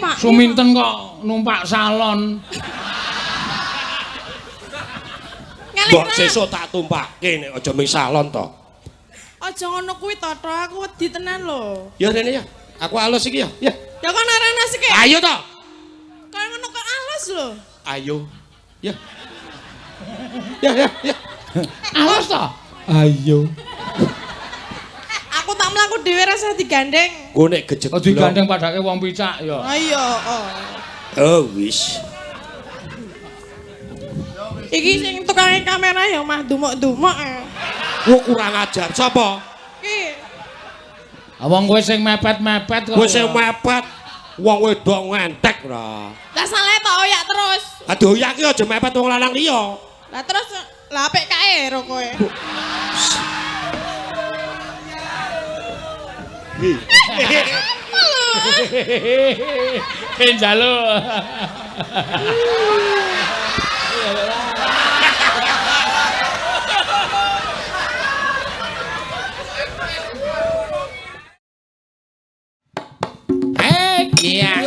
Pak. Suminten kok numpak salon. Mbok sesuk tak tumpake nek aja ming salon to. Aja ngono kuwi to, aku wedi tenan lho. Ya rene ya. Aku alus iki ya. Ya. Ya kon arana sik. Ayo to. Kaya ngono kok alus lho. Ayo. Ya. Ya ya ya. Alus to? Ayo. Aku tak mlaku dhewe rasa digandeng. Engko nek gejek. Oh digandeng padake wong picak ya. Ayo, oh. Oh wis. Iki sing tukange kamera ya mah dumuk-dumuk. Wo kurang ajar sapa? Iki. Wong kowe sing mepet-mepet kok. Kowe sing mepet wong wedok ngentek ora. Lah salah tak oyak terus. Aduh oyak ki aja mepet wong lanang liya. Lah terus lah apik kae ro kowe. Njaluk. Iya.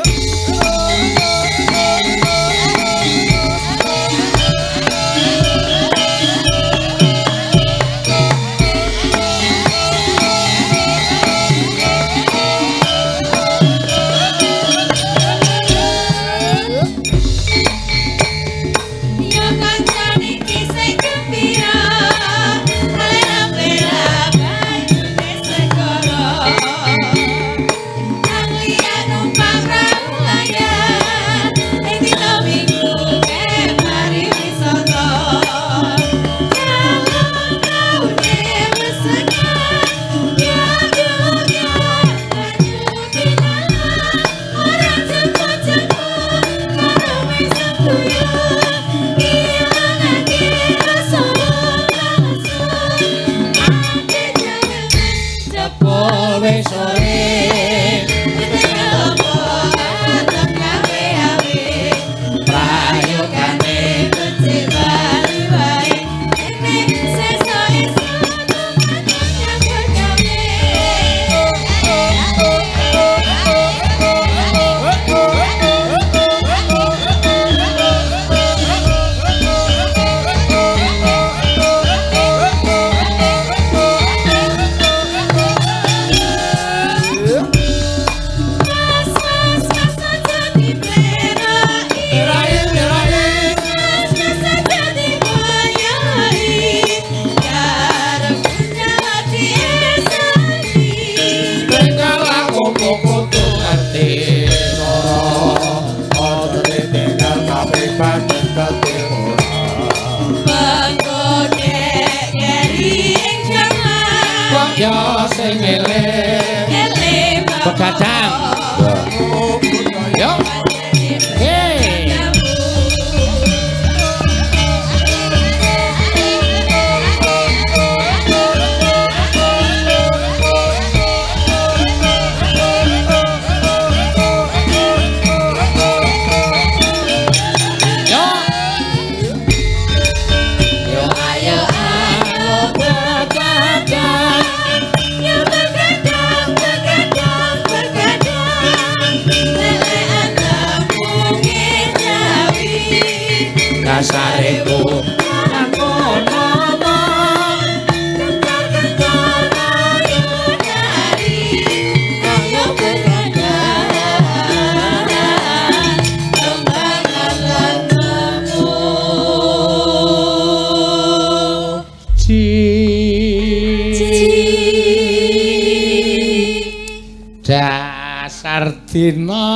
Begadang. Yo. Hey. Yo. Yo ayo ayo begadang. Yo begadang begadang begadang. Lele anakmu ngejawi. Kasareku Kentor-kentor ayo nari. Ayo begadang. Kembangan lan temu. Dasar dina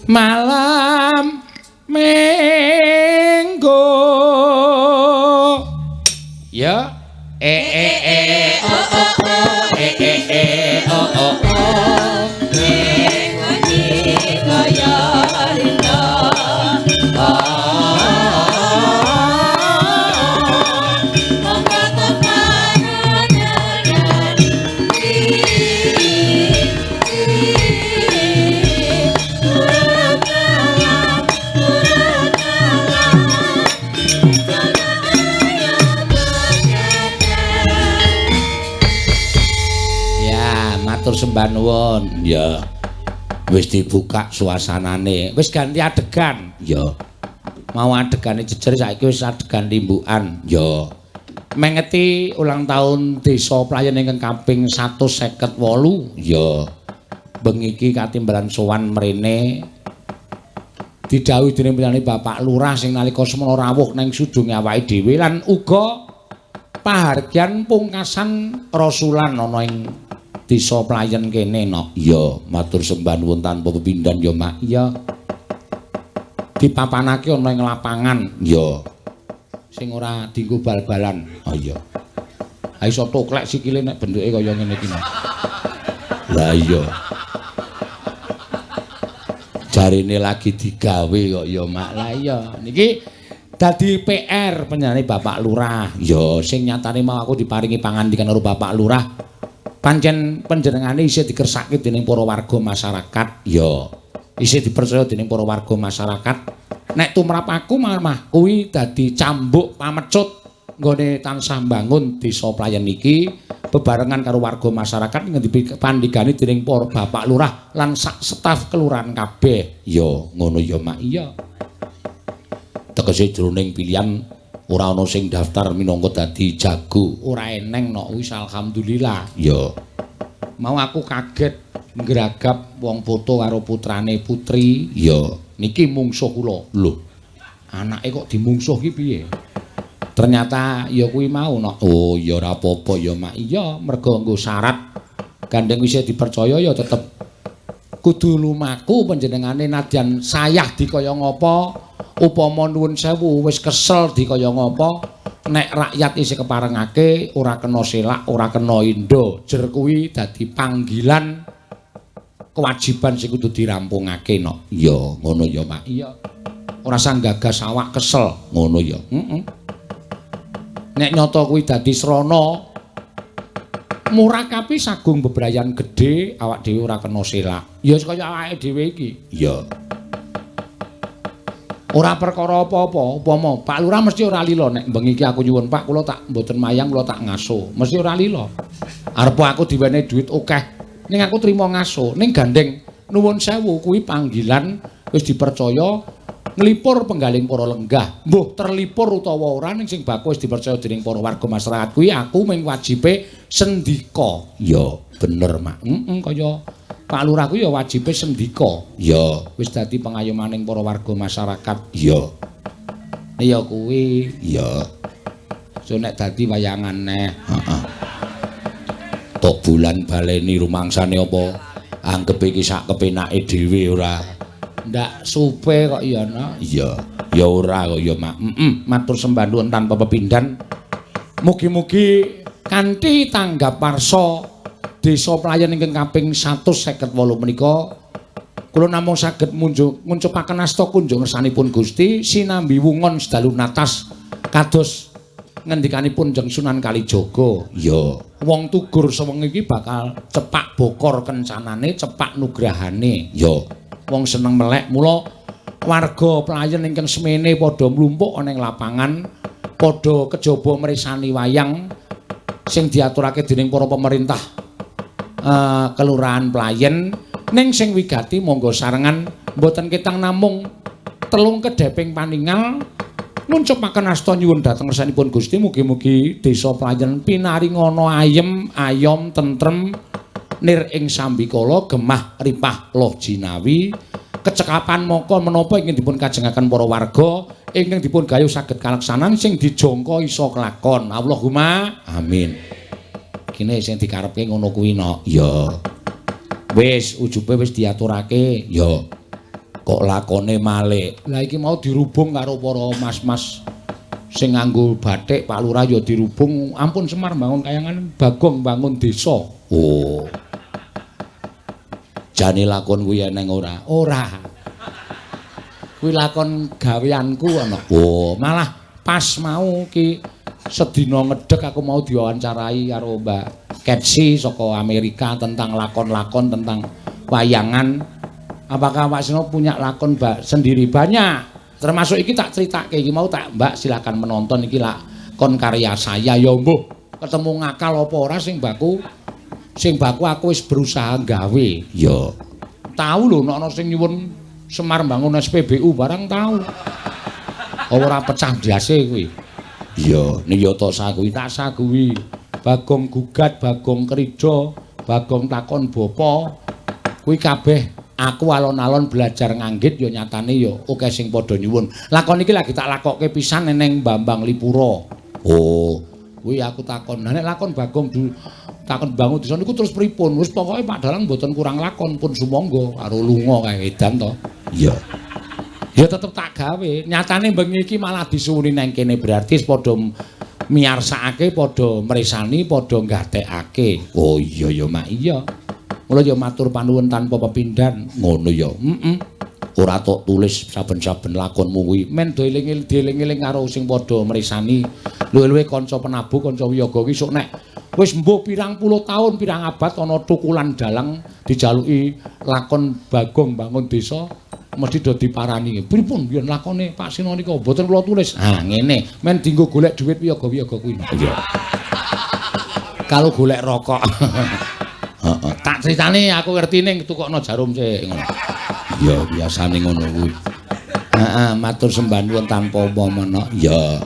malam minggu. Ya e e e o o o e e e o o o. Ngengi kaya rina. Monggo Ya, matur sembah nuwun. Ya. Wis dibuka suasanane, wis ganti adegan. Ya. Mau adegane jejer saiki wis adegan limbukan. Ya. Mengeti ulang tahun Desa Playen ingkang kaping 158. Ya. Bengi iki katimbalan sowan mrene didhawuhi dening panjenengane Bapak Lurah sing nalika semana rawuh nang sudunge awake dhewe lan uga pahargyan pungkasan rasulan ana ing Desa Playen kene no. Iya, matur sembah nuwun tanpa pepindhan ya, Mak. Iya. Dipapanake ana ing lapangan. Iya. Sing ora dienggo bal-balan. Oh iya. Ha iso toklek sikile nek bentuke kaya ngene iki. Lah iya. Jarine lagi digawe kok ya, Mak. Lah iya, niki dadi PR panjenengane Bapak Lurah. Ya, sing nyatane mau aku diparingi pangandikan karo Bapak Lurah. Pancen panjenengane isih dikersake dening para warga masyarakat. Ya, isih dipercaya dening para warga masyarakat. Nek tumrap aku mah kuwi dadi cambuk pamecut nggone tansah mbangun Desa Playen iki bebarengan karo warga masyarakat dipandhigani dening para Bapak Lurah lan sak staf kelurahan kabeh. Ya, ngono ya, Mak. Iya. Tegese jroning pilihan ora ana sing daftar minangka dadi jago. Ora eneng no, wis alhamdulillah. Ya. Mau aku kaget ngragap wong foto karo putrane putri. Ya, niki mungsuh kula. Lho. Anake kok dimungsuh ki piye? Ternyata ya kuwi mau no. Oh ya ora apa-apa ya, Mak. Iya, mergo nggo syarat gandeng wis dipercaya ya tetep kudu lumaku panjenengane nadyan sayah dikaya ngapa, upama nuwun sewu wis kesel dikaya ngapa, nek rakyat isih keparengake ora kena selak, ora kena indha. Jer kuwi dadi panggilan kewajiban sing kudu dirampungake no. Ya, ngono ya, Mak. Iya. Ora sang gagas awak kesel, ngono ya. Heeh. Nek nyata kuwi dadi srana murakapi sagung bebrayan gedhe, awak dhewe ora kena selak. Ya wis kaya awake dhewe iki. Iya. Ora perkara apa-apa, upama Pak Lurah mesti ora lila nek bengi iki aku nyuwun Pak kula tak mboten mayang kula tak ngaso. Mesti ora lila. Arep aku diwenehi dhuwit akeh, ning aku trimo ngaso. Ning gandeng nuwun sewu kuwi panggilan wis dipercaya nglipur penggaling para lenggah. Mbuh terlipur utawa ora ning sing baku wis dipercaya dening para warga masyarakat kuwi aku mung wajibe sendika. Ya, bener, Mak. Heeh, kaya Pak Lurah kuwi ya wajibe sendika. Ya, wis dadi pengayomaning para warga masyarakat. Ya. Ya kuwi, ya. So nek dadi wayangan neh. Heeh. Tok bulan baleni rumangsane apa? Anggep iki sak kepenake dhewe ora. Ndak supe kok ya, no. Iya. Ya ora kok ya, Mak. Heeh, matur sembah nuwun tanpa pepindhan. Mugi-mugi kanthi tanggap warsa Desa Playen ingkang kaping 158 menika kula namung saged nguncupaken asta kunjung ngersanipun Gusti sinambi wungon sedalu natas kados ngendikanipun Jeng Sunan Kalijaga. Ya, wong tugur sewengi iki bakal cepak bokor kencanane, cepak nugrahane. Ya, wong seneng melek mula warga Playen ingkang semene padha mlumpuk ana ing lapangan padha kejaba mresani wayang sing diaturake dening para pemerintah Kelurahan Playen. Ning sing wigati monggo sarengan mboten ketang namung telung kedheping paningal nguncupaken asta nyuwun dhateng ngersanipun Gusti mugi-mugi Desa Playen pinaringana ayem ayom tentrem nir ing sambikala gemah ripah loh jinawi kecekapan maka menapa ingkang dipun kajengaken para warga ingkang dipun gayuh saged kalaksanan sing dijangka iso kelakon. Allahumma amin. Kene sing dikarepke ngono kuwi no. Ya. Wis ujube wis diaturake. Ya. Kok lakone malik. Lah iki mau dirubung karo para mas-mas sing nganggo batik Pak Lurah ya dirubung. Ampun Semar bangun kayangan, Bagong bangun desa. Oh. Jane lakon kuwi eneng ora? Ora. Kuwi lakon gaweanku ana. Oh, malah pas mau ki sedina ngedek aku mau diwawancarai karo Mbak Ketsi saka Amerika tentang lakon-lakon tentang wayangan. Apakah Pak Seno punya lakon sendiri? Banyak. Termasuk iki tak critake iki mau tak Mbak silakan menonton iki lakon karya saya ya mbuh. Ketemu ngakal apa ora sing baku aku wis berusaha gawe. Ya. Tau lho nek ana sing nyuwun Semar bangun SPBU barang tau. Ora pecah ndase kuwi. Iya, niyata sakuwi tak sakuwi. Bagong gugat, Bagong krida, Bagong takon bapa. Kuwi kabeh aku alon-alon belajar nganggit ya nyatane ya akeh sing padha nyuwun. Lakon iki lagi tak lakokke pisan neneng Bambang Lipura. Oh, kuwi aku takon. Lah nek lakon Bagong takon bangun desa niku terus pripun? Wis pokoke Pak Dalang mboten kurang lakon pun sumangga karo lunga kae edan to. Iya. Ya tetep tak gawe. Nyatane bengi iki malah disuwuni nang kene berarti padha miyarsakake, padha mresani, padha nggatekake. Oh iya ya Mak, iya. Mula ya matur panuwun tanpa pepindhan. Ngono ya. Heeh. Ora tok tulis saben-saben lakonmu kuwi. Men do eling-eling karo sing padha mresani. Luwih-luwih kanca penabuh, kanca wiyaga ki sok nek wis mbuh pirang puluh tahun, pirang abad ana tukulan dalang dijaluki lakon Bagong bangun desa mesti do diparani. Pripun biyen lakone Pak Seno nika mboten kula tulis. Ah ngene, men dienggo golek dhuwit wiyaga-wiyaga kuwi. Iya. Kalau golek rokok. Heeh, tak critane aku ngerti ning tukokno jarum sik ngono. Ya biasane ngono kuwi. Heeh, matur sembah nuwun tanpa upamana. Ya.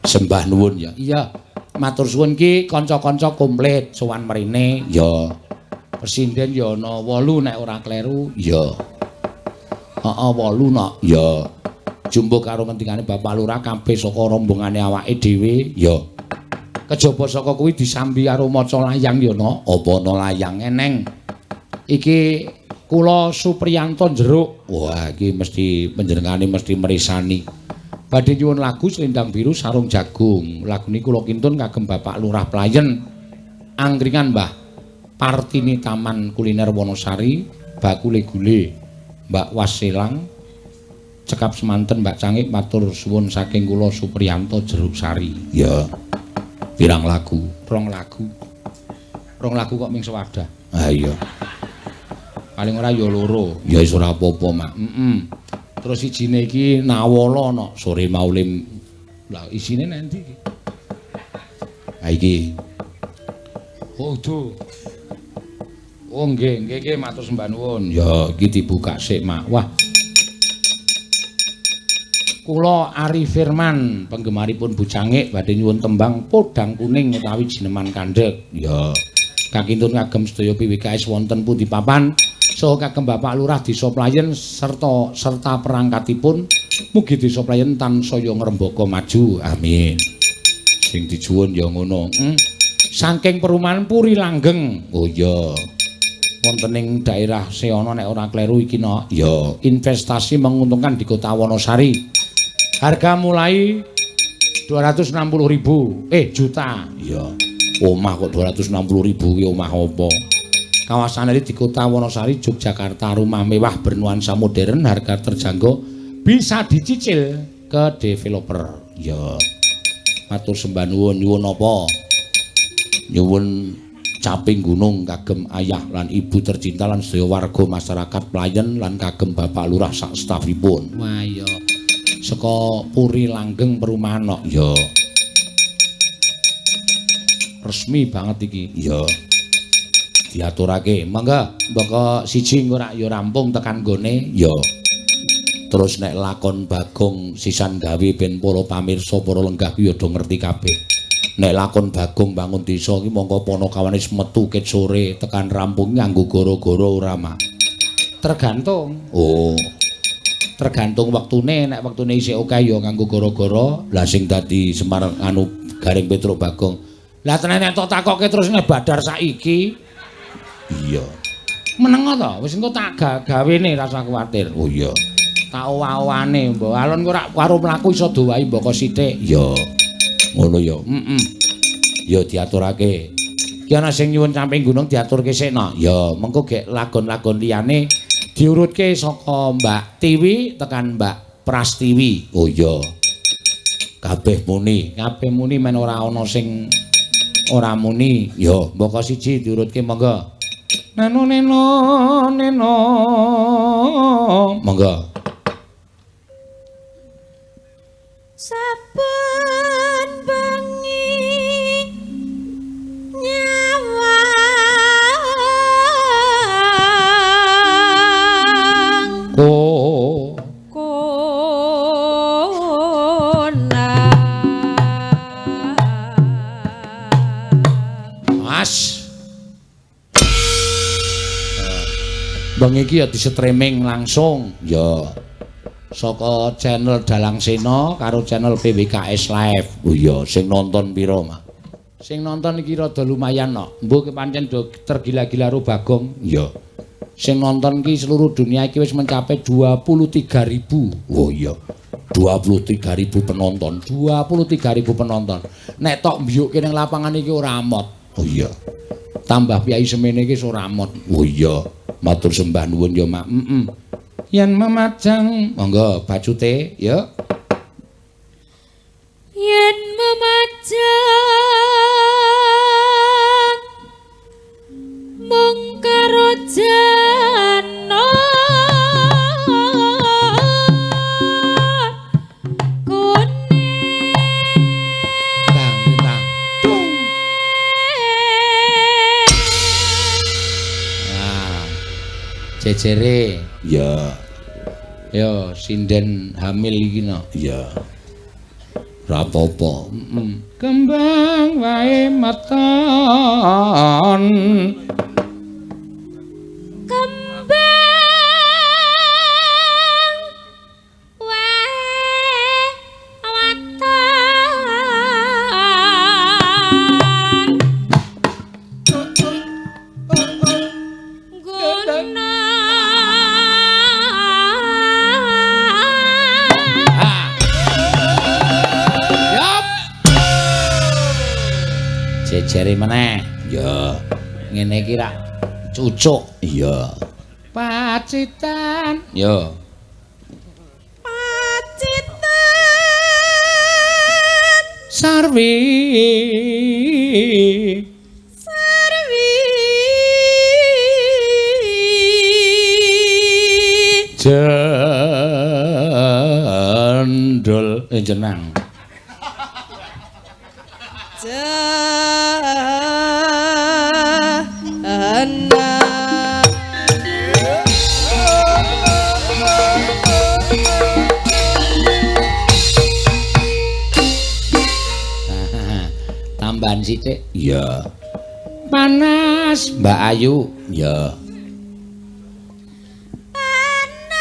Sembah nuwun ya. Iya. Matur suwun ki kanca-kanca komplit sowan mrene. Ya. Presiden ya ana 8 nek ora kleru. Ya. Heeh, 8 nok. Ya. Jumbo karo ngendikane Bapak Lurah kabeh saka rombongane awake dhewe. Ya. Kejaba saka kuwi disambi karo maca layang ya nok. Apa ana layang eneng? Iki kula Supriyanto Jeruk. Wah, iki mesti panjenengane mesti mresani. Badhe nyuwun lagu Selendang Biru Sarung Jagung. Lagu niku kula kintun kagem Bapak Lurah Playen. Angkringan Mbah Partini Taman Kuliner Wonosari, Bakule Gule, Mbak Wasilang, cekap semanten Mbak Cangik matur suwun saking kula Supriyanto Jeruk Sari. Ya. Pirang lagu? Rong lagu. Rong lagu kok ming sewadah. Ha iya. Paling ora ya loro. Ya wis ora apa-apa, Mak. Heeh. Terus sijine iki Nawala nok sore mau lim. Lah isine nanti iki. Ha iki. Oh, duh. Oh nggih, nggih nggih matur sembah nuwun. Ya iki dibuka sik, Mak. Wah. Kula Ari Firman, penggemaripun Bu Cangik badhe nyuwun tembang Podang Kuning utawi Jineman Kandhek. Ya. Kakintun kagem sedaya PWKS wonten pundi papan. Saha kagem Bapak Lurah Desa Playen serta perangkatipun mugi Desa Playen tansaya ngrembaka maju. Amin. Sing dijuwun ya ngono. Saking perumahan Puri Langgeng. Oh iya. Wonten ing daerah Seana nek ora kleru iki nok. Ya, investasi menguntungkan di Kota Wonosari. Harga mulai 260.000 juta. Ya. Omah kok 260.000 ki omah apa? Kawasan ini di Kota Wonosari, Yogyakarta, rumah mewah bernuansa modern, harga terjangkau, bisa dicicil ke developer. Ya. Matur sembah nuwun, nyuwun apa? Nyuwun caping gunung kagem ayah lan ibu tercinta lan sedaya warga masyarakat Playen lan kagem Bapak Lurah sak stafipun. Wah iya. Saka Puri Langgeng perumahan nok. Ya. Resmi banget iki. Ya. Diaturake. Mangga mboko siji engko rak ya rampung tekan gone. Ya. Terus nek lakon Bagong sisan gawe ben para pamirsa para lenggah kuwi ya do ngerti kabeh. Nek lakon Bagong bangun desa iki mongko panakawane wis metu ket sore tekan rampung nganggo goro-goro ora, Mak. Tergantung. Oh. Tergantung wektune, nek wektune isih akeh ya nganggo goro-goro. Lah sing dadi Semar anu Gareng Petruk Bagong. Lah tenan nek tok takoke terus nek badar saiki. Iya. Meneng to, wis engko tak gawene rasa kuwatir. Oh iya. Tak owah-owane mbok. Alon engko rak karo mlaku iso dowahi mboko sithik. Ya. Ngono ya. Heeh. Ya diaturake. Ki ana sing nyuwun camping gunung diaturke sik no. Ya, mengko gek lagon-lagon liyane diurutke saka Mbak Tiwi tekan Mbak Prastiwi. Oh iya. Kabeh muni, kabeh muni men ora ana sing ora muni. Ya, mboko siji diurutke monggo. Neno neno neno. Monggo. Saben bengi nyawang Ko kona. Mas. Bengi iki ya di streaming langsung. Ya. Saka channel Dalang Sena karo channel PWKS Live. Oh iya, sing nonton pira, Mak? Sing nonton iki rada lumayan kok. Mbuh ki pancen do tergila-gila karo Bagong. Iya. Sing nonton ki seluruh dunia iki wis mencapai 23.000. Oh iya. 23.000 penonton. 23.000 penonton. Nek tok mbiyukke ning lapangan iki ora amot. Oh iya. Tambah piyai semene iki ora amot. Oh iya. Matur sembah nuwun ya, Mak. Heeh. Yen memajang, monggo bacute, ya. Yen memajang mung karo jana kuning. Tang tang tung. Nah, jejere. Ya. Yo sinden hamil iki no. Ya. Ora apa-apa. Heeh. Kembang wae meton. Kembang wae weton. Guna. Jejere meneh. Ya. Ngene iki rak cucuk. Iya. Pacitan. Ya. Pacitan. Sarwi. Sarwi. Jendol jenang. Tambahan sithik. Iya. Panas, Mbak Ayu. Iya. Panas.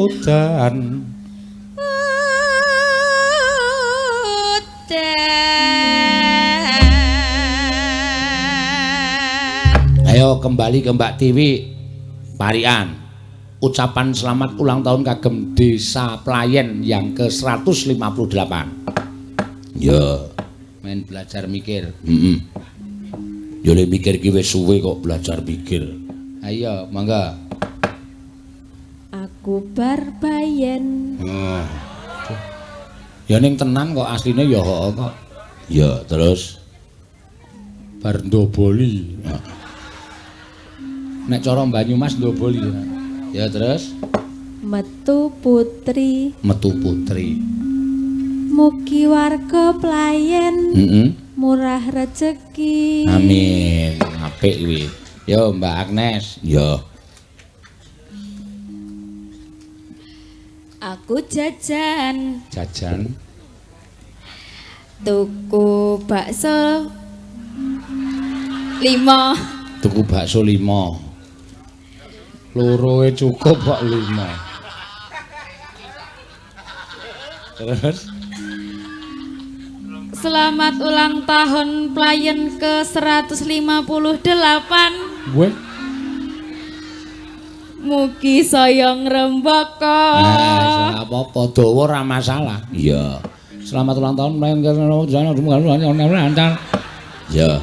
Udan. Ayo kembali ke Mbak Tiwi Parian. Ucapan selamat ulang tahun kagem Desa Playen yang ke-158. Ya, main belajar mikir. Heeh. Ya le mikir ki wis suwe kok belajar mikir. Ayo, mangga. Aku bar bayen. Oh. Ya ning tenan kok asline ya heeh kok. Ya, terus bar ndoboli. Nek cara Banyumas ndoboli. Ya terus metu putri. Metu putri. Mugi warga Playen. Heeh. Murah rejeki. Amin. Apik kuwi. Yo Mbak Agnes. Yo. Aku jajan. Jajan. Tuku bakso 5. Tuku bakso 5. Loroe cukup kok 5. Terus selamat ulang tahun Playen ke 158. Gue mugi saya ngrembaka. Nah, apa-apa dawa ora masalah. Iya. Selamat ulang tahun Playen ke 158. Ya.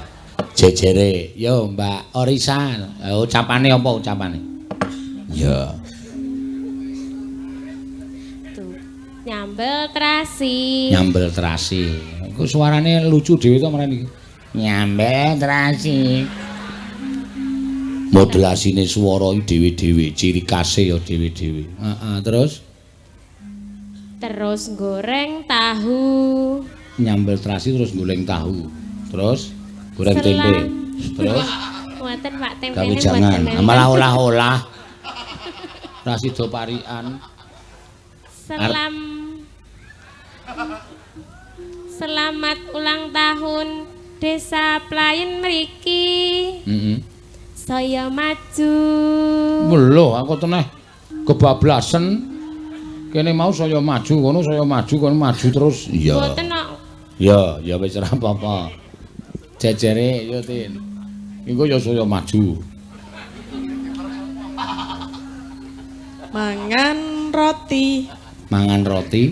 Jejere. Yo Mbak Orisa, ucapane apa ucapane? Ya. Nyambel terasi. Nyambel terasi. Iku suarane lucu dhewe to mrene iki. Nyambel terasi. Modulasine swara iki dhewe-dhewe, ciri khase ya dhewe-dhewe. Heeh, terus? Terus goreng tahu. Nyambel terasi terus goreng tahu. Terus goreng tempe. Terus Mboten Pak, Gawe tempene jangan. mboten. Malah olah-olah. Ora sida parikan. Selamat ulang tahun Desa Playen mriki. Heeh. Saya maju. Lho, aku teneh kebablasan. Kene mau saya maju, kono saya maju, kono maju terus. Iya. Mboten kok. Ya, ya wis ora apa-apa. Jejere ya, Tin. Engko ya saya maju. Mangan roti. Mangan roti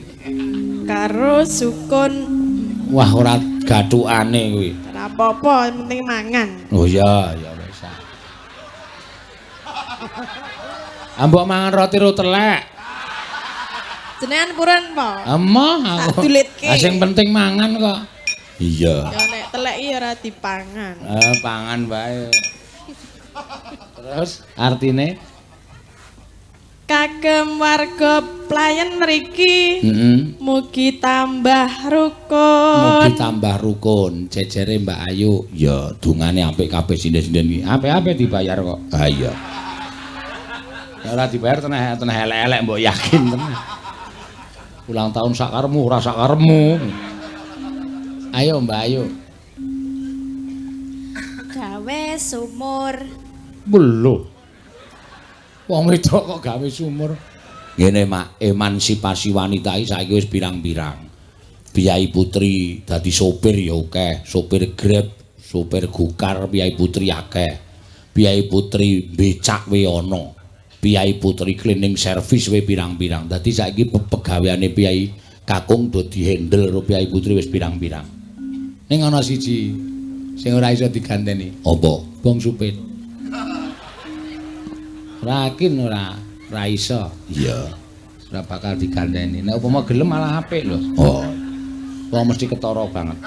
karo sukun. Wah, ora gathukane kuwi. Ora apa-apa, yang penting mangan. Oh iya, ya wis. Ambok mangan roti ro telek. Jenengan purun po? Emoh aku. Tak dulitke. Ah sing penting mangan kok. Iya. Ya nek telek iki ora dipangan. Pangan wae. Terus artine kagem warga Playen mriki. Heeh. Mugi tambah rukun. Mugi tambah rukun. Jejere Mbak Ayu. Ya dungane apik kabeh sinden-sinden iki. Apik-apik dibayar kok. Ha iya. Ya ora dibayar teneh teneh elek-elek mbok yakin teneh. Ulang tahun sakarmu ora sakarmu. Ayo Mbak Ayu. Gawe sumur. Lho. Wong wedok kok gawe sumur. Ngene Mak, emansipasi wanita iki saiki wis pirang-pirang. Piyai putri dadi sopir ya akeh, sopir Grab, sopir Gokar, piyai putri akeh. Piyai putri becak we ana. Piyai putri cleaning service we pirang-pirang. Dadi saiki pegaweane piyai kakung do dihandle karo piyai putri wis pirang-pirang. Ning ana siji sing ora iso diganteni. Apa? Bong supit. Rakin ora iso. Iya. Ora bakal diganteni. Nek upama gelem malah apik lho. Oh. Wong mesti ketara banget.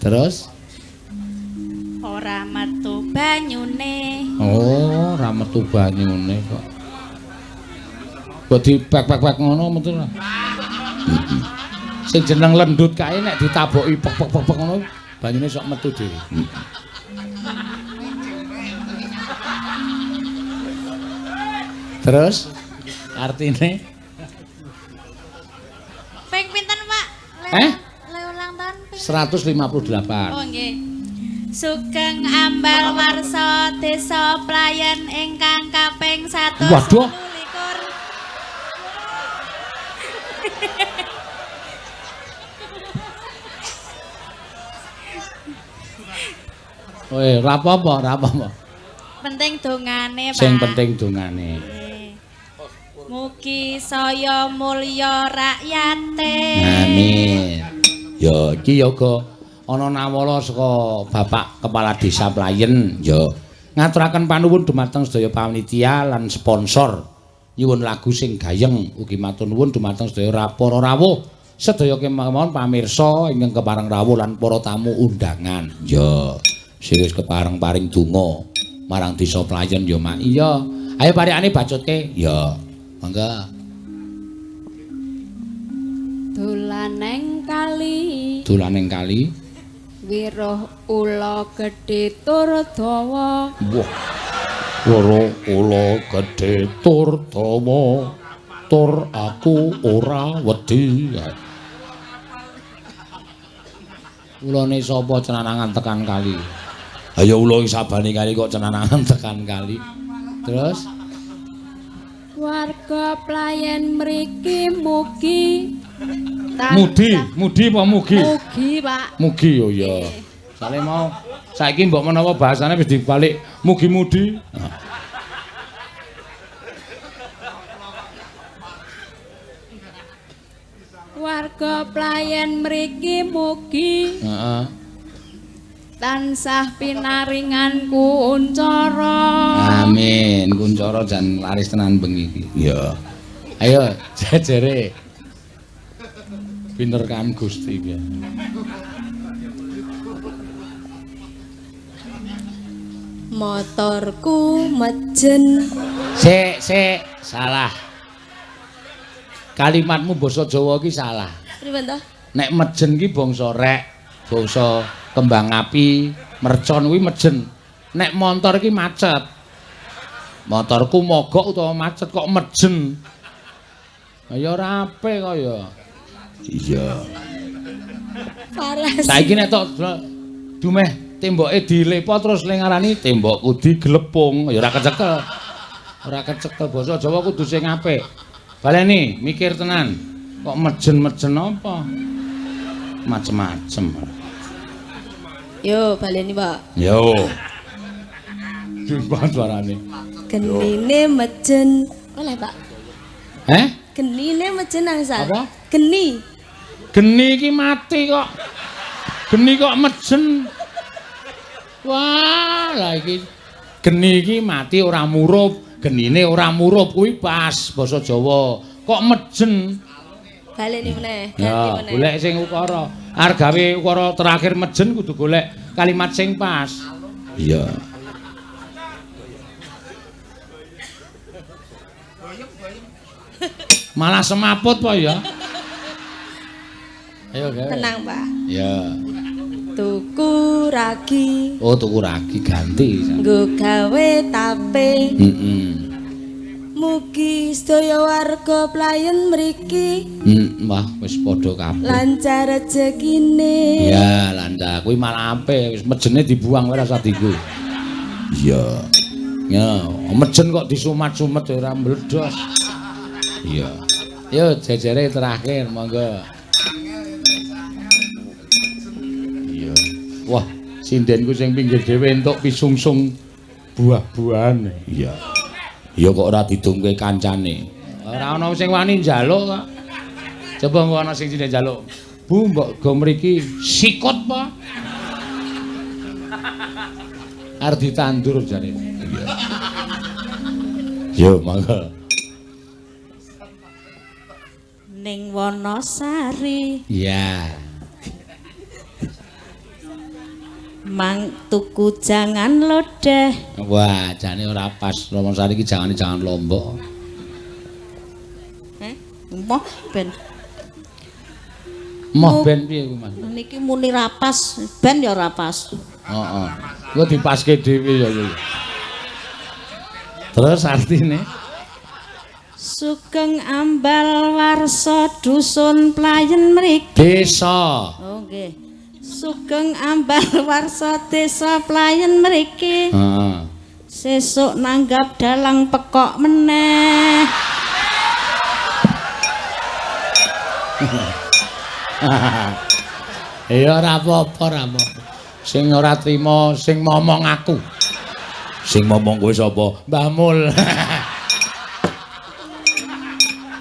Terus ora metu banyune. Oh, ora metu banyune kok. Mbok dipek-pek-pek ngono metu ora. Sing jeneng lendut kae nek ditaboki pek-pek-pek ngono banyune sok metu dhewe. Terus artine ping pinten Pak? Le ulang tahun ping 158. Oh nggih. Sugeng ambal warsa Desa Playen ingkang kaping 121. Waduh. Weh, ora apa-apa, ora apa-apa. Penting dongane, Pak. Sing penting dongane. Mugi saya mulya rakyate. Amin. Ya iki ya uga ana nawala saka Bapak Kepala Desa Playen ya. Ngaturaken panuwun dumateng sedaya panitia lan sponsor. Nyuwun lagu sing gayeng ugi matur nuwun dumateng sedaya para rawuh. Sedaya kemawon pamirsa ingkang kepareng rawuh lan para tamu undangan. Ya, sing wis kepareng paring donga marang Desa Playen ya Mak. Iya. Ayo parikane bacutke. Ya. Mangga. Dolan neng kali. Dolan neng kali. Weruh ula gedhe tur dawa. Wah. Weruh ula gedhe tur dawa. Tur aku ora wedi. Ulane sapa cenanangan tekan kali? Ayo ula ing sabane kali kok cenanangan tekan kali. Terus warga Playen mriki mugi mudi, mudi apa mugi? Mugi, Pak. Mugi oh iya. Sale mau saiki mbok menawa bahasane wis dibalik mugi-mudi. Warga Playen mriki mugi. Heeh. Tansah pinaringan kuncara. Amin. Kuncara jan laris tenan bengi iki. Iya. Ayo jejere. Pinter kan Gusti iki. Motorku mejen. Sik, sik, salah. Kalimatmu basa Jawa iki salah. Pripun to? Nek mejen ki bangsa rek, bangsa Kembang api, mercon kuwi mejen. Nek montor iki macet. Motorku mogok utawa macet kok mejen. Ya ora apik kok ya. Iya. Parah. Saiki nek tok dumeh temboke dilepo terus le ngarani tembokku digelepung, ya ora kecekel. Ora kecekel basa Jawa kudu sing apik. Baleni mikir tenan. Kok mejen-mejen apa? Macem-macem. Yo baleni, Pak. Yo. Jumpa suarane. Genine mejen. Oleh, Pak. Heh? Genine mejen angsal. Apa? Geni. Geni iki mati kok. Geni kok mejen. Wah, lah iki geni iki mati ora murup, genine ora murup kuwi pas basa Jawa. Kok mejen? Baleni meneh, ganti meneh. Golek sing ukara. Arep gawe ukara terakhir mejen kudu golek kalimat sing pas. Iya. Malah semaput po ya. Ayo gawe. Tenang, Pak. Ya. Tuku ragi. Oh, tuku ragi ganti. Nggo gawe tape. Heeh. Mugi sedaya warga Playen mriki. Wah, wis padha kabeh. Lancar rejekine. Ya, lancar. Kuwi malah apik, wis mejene dibuang wae rasa dienggo. Iya. Ya, mejen kok disumat-sumet ora mbledos. Iya. Yo jejere terakhir monggo. Iya. Wah, sindenku sing pinggir dhewe entuk pisungsung buah-buahan. Iya. Ya kok ora didungke kancane. Ora ana sing wani njaluk kok. Coba engko ana sing sinde njaluk. Bu, mbok go mriki sikut apa? Arep ditandur jare. Iya. Yo monggo. Ning Wonosari. Iya. Mang tuku jangan lodeh. Wah, jane ora pas. Wonosari iki jangane jangan lombok. Heh, moh ben. Moh ben piye ku, Mas? Niki muni ra pas, ben ya ora pas. Heeh. Engko dipaske dhewe ya iki. Terus artine Sugeng Ambal Warsa dusun Playen mriki. Desa. Oh nggih. Sugeng Ambal Warsa desa Playen mriki. Heeh. Sesuk nanggap dalang pekok meneh. Ya ora apa-apa, ora apa-apa. Sing ora trima sing momong aku. Sing momong kowe sapa? Mbah Mul.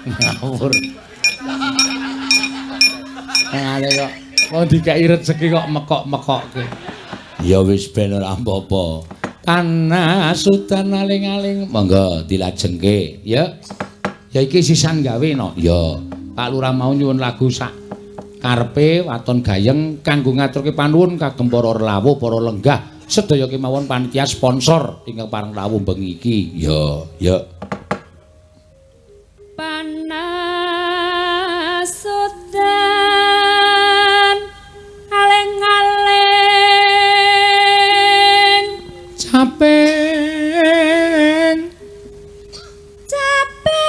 Ngawur. Ngene kok wong dikeki rejeki kok mekok-mekokke. Ya wis ben ora apa-apa. Panas udan aling-aling. Monggo dilajengke, ya. Ya iki sisan gawe no. Ya, Pak Lurah mau nyuwun lagu sak karepe waton gayeng kanggo ngaturke panuwun kagem para lawuh, para lenggah, sedaya kemawon panitia sponsor ingkang pareng lawuh bengi iki. Ya, ya. Panas udan aling-aling capeng capeng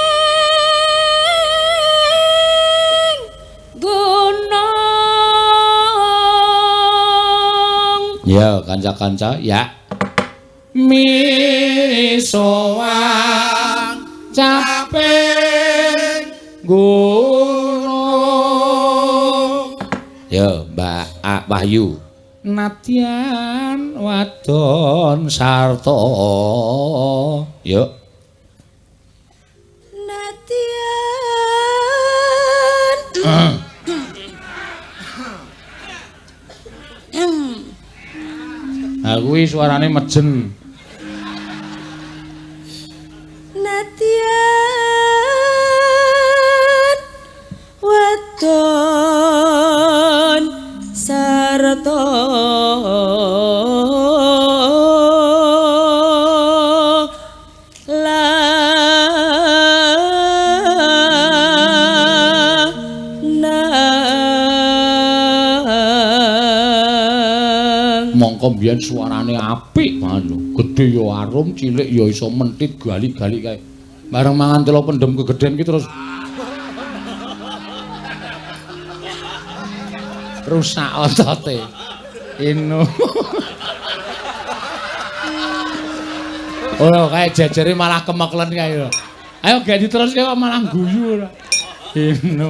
gunung. Ya kanca-kanca ya. Misowan capeng gunung. Ya Mbak A Wahyu. Nadyan wadon sarta. Yuk. Nadyan. Nah kuwi suarane mejen. Nadyan wadon sarta lanang. Mbiyen suarane apik banget lho. Gedhe ya arum, cilik ya iso mentit galik-galik kae. Bareng mangan telo pendem kegedhen ki terus rusak otote. Inu. Oh, kae jejere malah kemeklen kae lho. Ayo gak diteruske kok malah guyu ora. Inu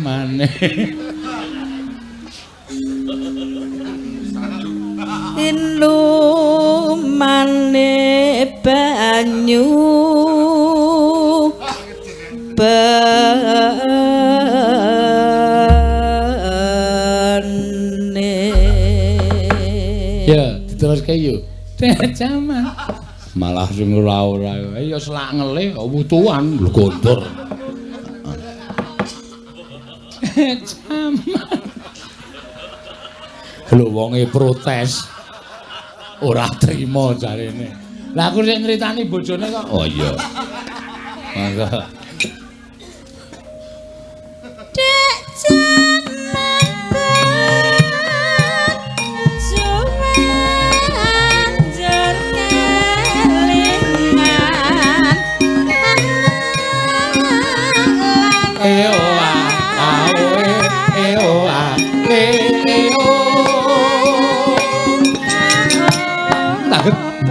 maneh. Inumane banyu bene. Ya, diteruske yo. Jaman. Malah sing ora-ora. Ya selak ngelih wutuan lho gondor. Jaman. Lho wonge protes. Ora trima jarene. Lah aku sing nyritani bojone kok. Oh iya. Mangga. Dek jaman cumanjur kelingan. E o a a o e o a e e o.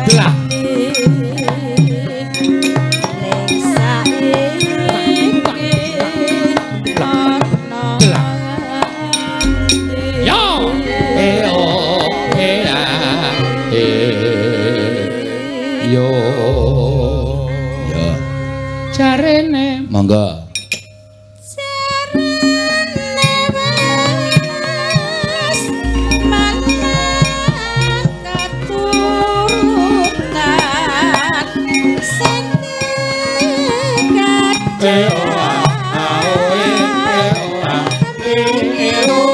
Lah. Ning saiki ana Yo. E o e a e yo. Ya. Jarene monggo. Jarene wis mangan keturutan sing E o a a o e e o a e e o.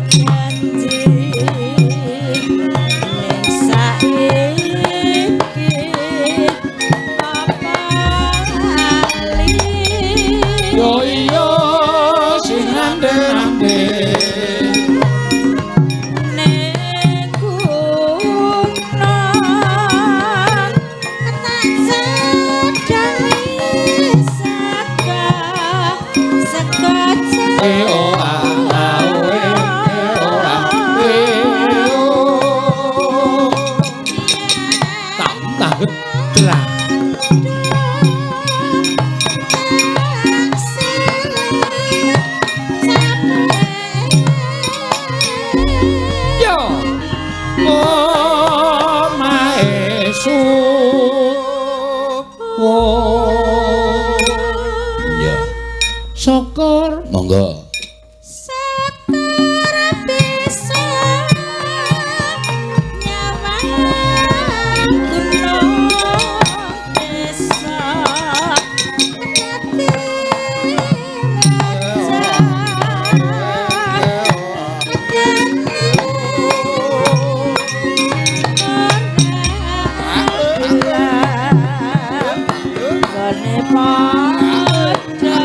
Janji ning saiki apa lali Yo iya sing ande-ande. ning gunung tak sedang saka saka E o a a o e e o a e o. Tak tak gedrah. Yo. Omahe suwo. Ya. Syukur monggo. Syukur bisa nyawang gunung desa dadi raja gone padha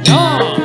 Yo.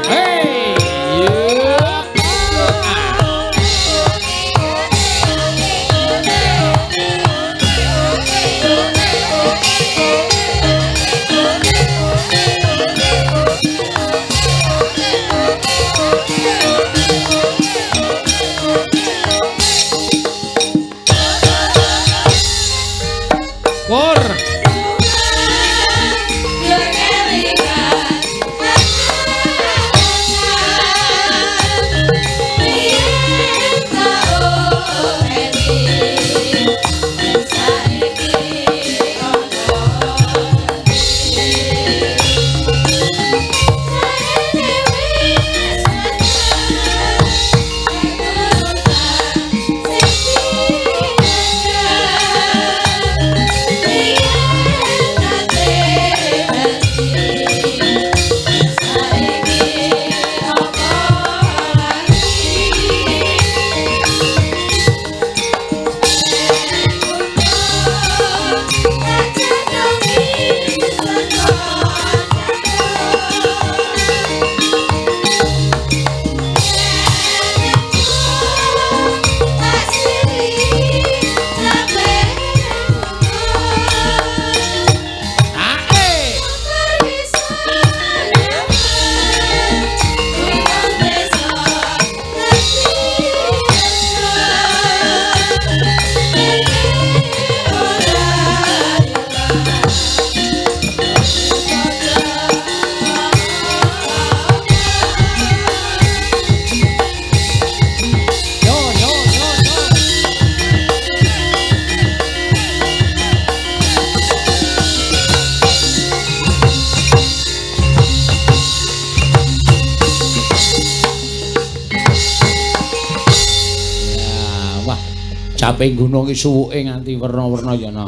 Caping gunung iki suwuke nganti werna-werna ya no.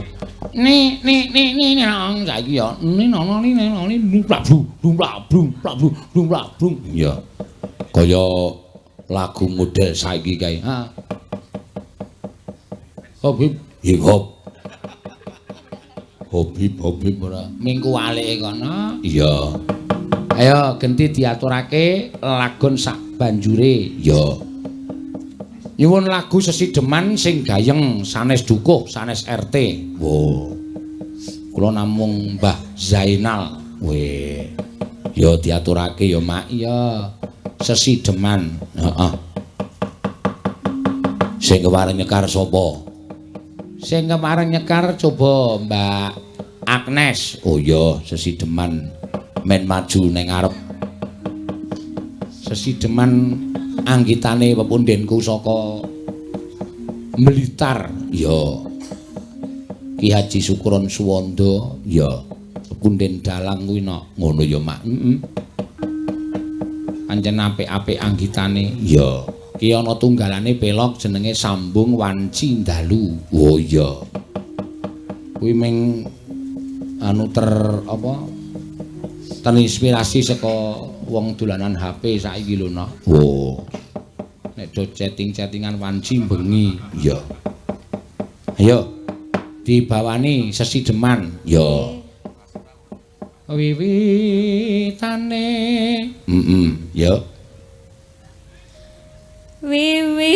Ni ni ni ni nang saiki ya ni nono ni nono ni lumplak blung lumplak blung lumplak blung lumplak blung. Iya. Kaya lagu model saiki kae. Ha. Hop hip hip hop. Hop hip hop hip ora. Mingku walike kono. Iya. Ayo genti diaturake lagon sak banjure. Iya. Nyuwun lagu sesideman sing gayeng sanes dukuh sanes RT. Wo. Kula namung Mbah Zainal. Weh. Ya diaturake ya Mak. Iya. Sesideman. Heeh. Sing kepareng nyekar sapa? Sing kepareng nyekar coba Mbak Agnes. Oh iya, sesideman men maju ning ngarep. Sesideman anggitane pepundenku saka Blitar. Ya. Ki Haji Sukron Suwanda. Ya. Pepunden dalang kuwi no. Ngono ya, Mak. Heeh. Pancen apik-apik anggitane. Ya. Ki ana tunggalane pelog jenenge Sambung Wanci Dalu. Oh iya. Kuwi ming anu ter apa? Terinspirasi saka wong dolanan HP saiki lho no. Oh. Nek do chatting-chattingan wanci bengi. Iya. Ayo dibawani sesideman. Ya. Wiwitane. Heeh, ya. Wiwitane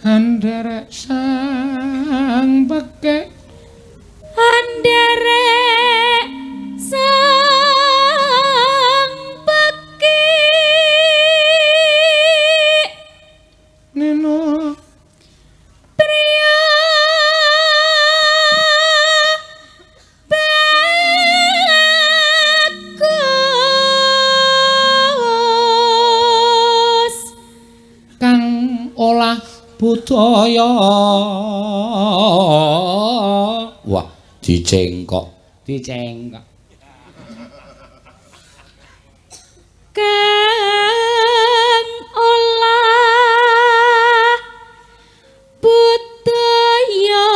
anderek sang pekek, anderek sang pekik, neno priya bagus kang olah budaya. Wah, dicengkok, dicengkok. Kang olah budaya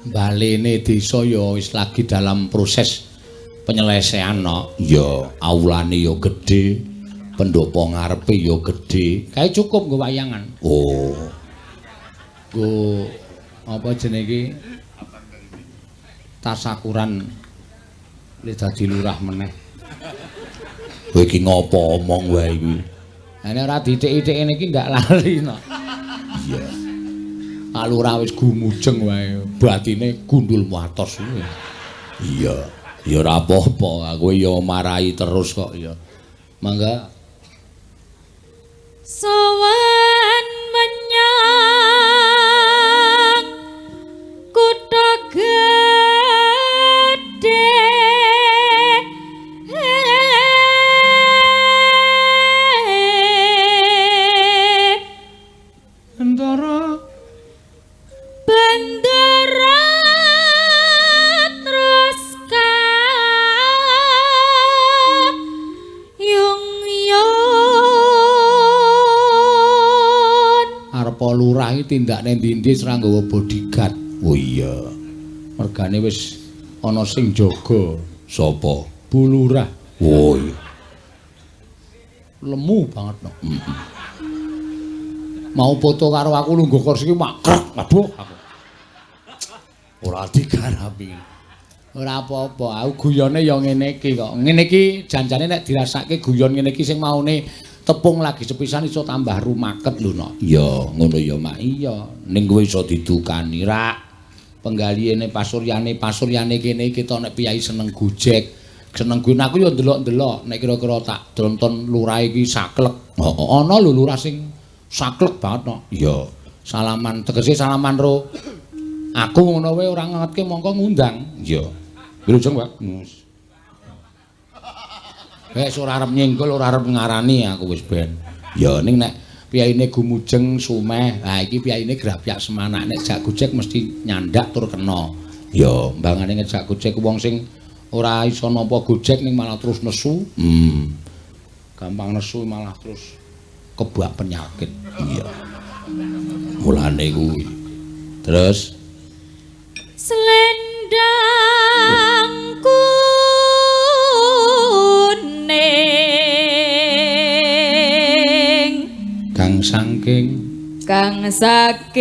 Balene desa ya wis lagi dalam proses penyelesaian no. Ya, aulane ya gedhe, pendopo ngarepe ya gedhe. Kae cukup nggo wayangan. Oh. Nggo apa jenenge iki? Tasakuran le dadi lurah meneh. Kowe iki ngopo omong wae iki? Lah nek ora dithik-ithik ngene iki ndak lali no. Iya. Pak Lurah wis gumujeng wae, batine gundul atos kuwi. Iya. Ya ora apa-apa, aku ya marahi terus kok ya. Mangga sowan menyang kutha gedhe Bendara Bendara terus kayung yon. Arepa lurah iki tindakne ndi-ndi ora nggawa bodyguard. Oh iya. Mergane wis ana sing jaga. Sapa? Bu Lurah. Oh iya. Lemu banget no. Mau foto karo aku lungguh kursi iki makrek. Aduh aku. Ora digarapi. Ora apa-apa, aku guyone ya ngene iki kok. Ngene iki janjane nek dirasake guyon ngene iki sing maune tepung lagi sepisan iso tambah rumaket lho no. Iya, ngono ya Mak. Iya, ning kowe iso didukani rak. Penggalihane pasuryane, pasuryane kene iki to nek piyai seneng gojek, seneng guyon aku ya ndelok-ndelok nek kira-kira tak tonton lurah iki saklek. Heeh, ana lho lurah sing saklek banget no. Iya, salaman tegese salaman ro aku ngono wae ora ngetke mongko ngundang. Iya. Wilujeng, Pak. Wis ora arep nyenggol, ora arep ngarani aku wis ben. Ya ning nek piyaine gumujeng sumeh, ha iki piyaine grapyak semanak nek jak gojek mesti nyandak tur kena. Ya, mbangane ngejak gojek wong sing Ora iso nampa Gojek ning malah terus nesu. Gampang nesu malah terus kebak penyakit. Iya. Mulane kuwi. Terus selendang kuning kang saking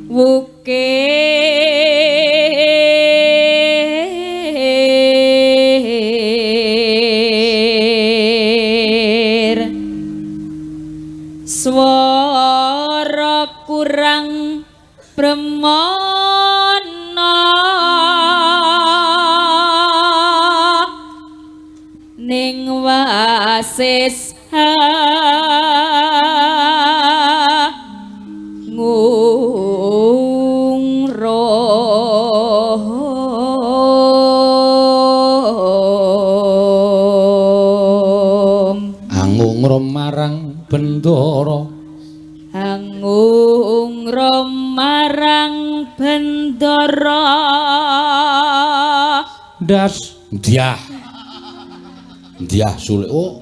wukir swara kurang premana ning wasis ngungrum angungrum marang bendara, angungrum marang bendara. Das ndiah ndiah sulit. Oh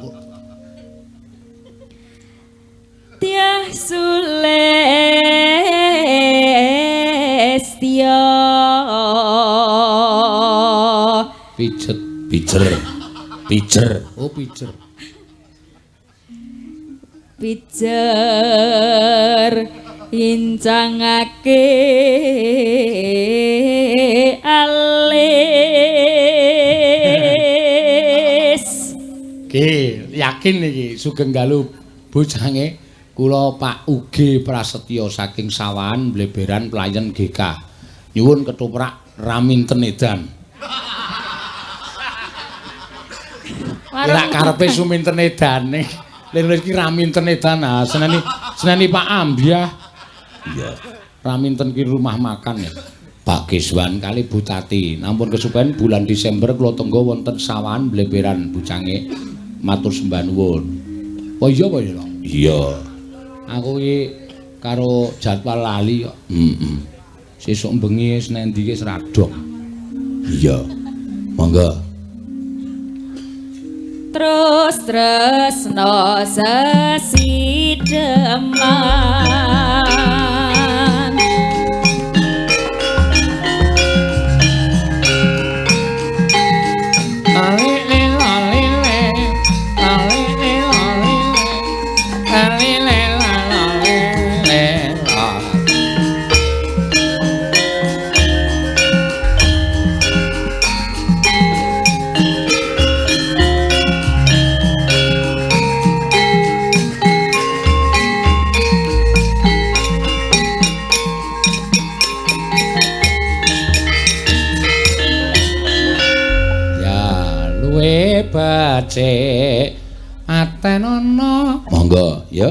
Tiah Sulestya pijet pijer pijer. Oh pijer pijer incangake alis. Ki yakin iki sugeng dalu bocange kula Pak Uge Prasetyo saking Sawahan Bleberan Playen GK. Nyuwun ketoprak Raminten edan. Ora karepe Suminten edane. Lha iki Raminten edan. Ah seneni seneni Pak Ambyah. Iya. Raminten ki rumah makan ya. Pak Kiswan kali Bu Tati. Nampun kesupen bulan Desember kula tenggo wonten Sawahan Bleberan bucange matur sembah nuwun. Oh iya apa ya? Iya. Aku iki karo jadwal lali kok. Heeh. Sesuk bengi wis nang ndi wis radok. Iya. Monggo. Terus tresno sesideman becik atenono. Monggo ya.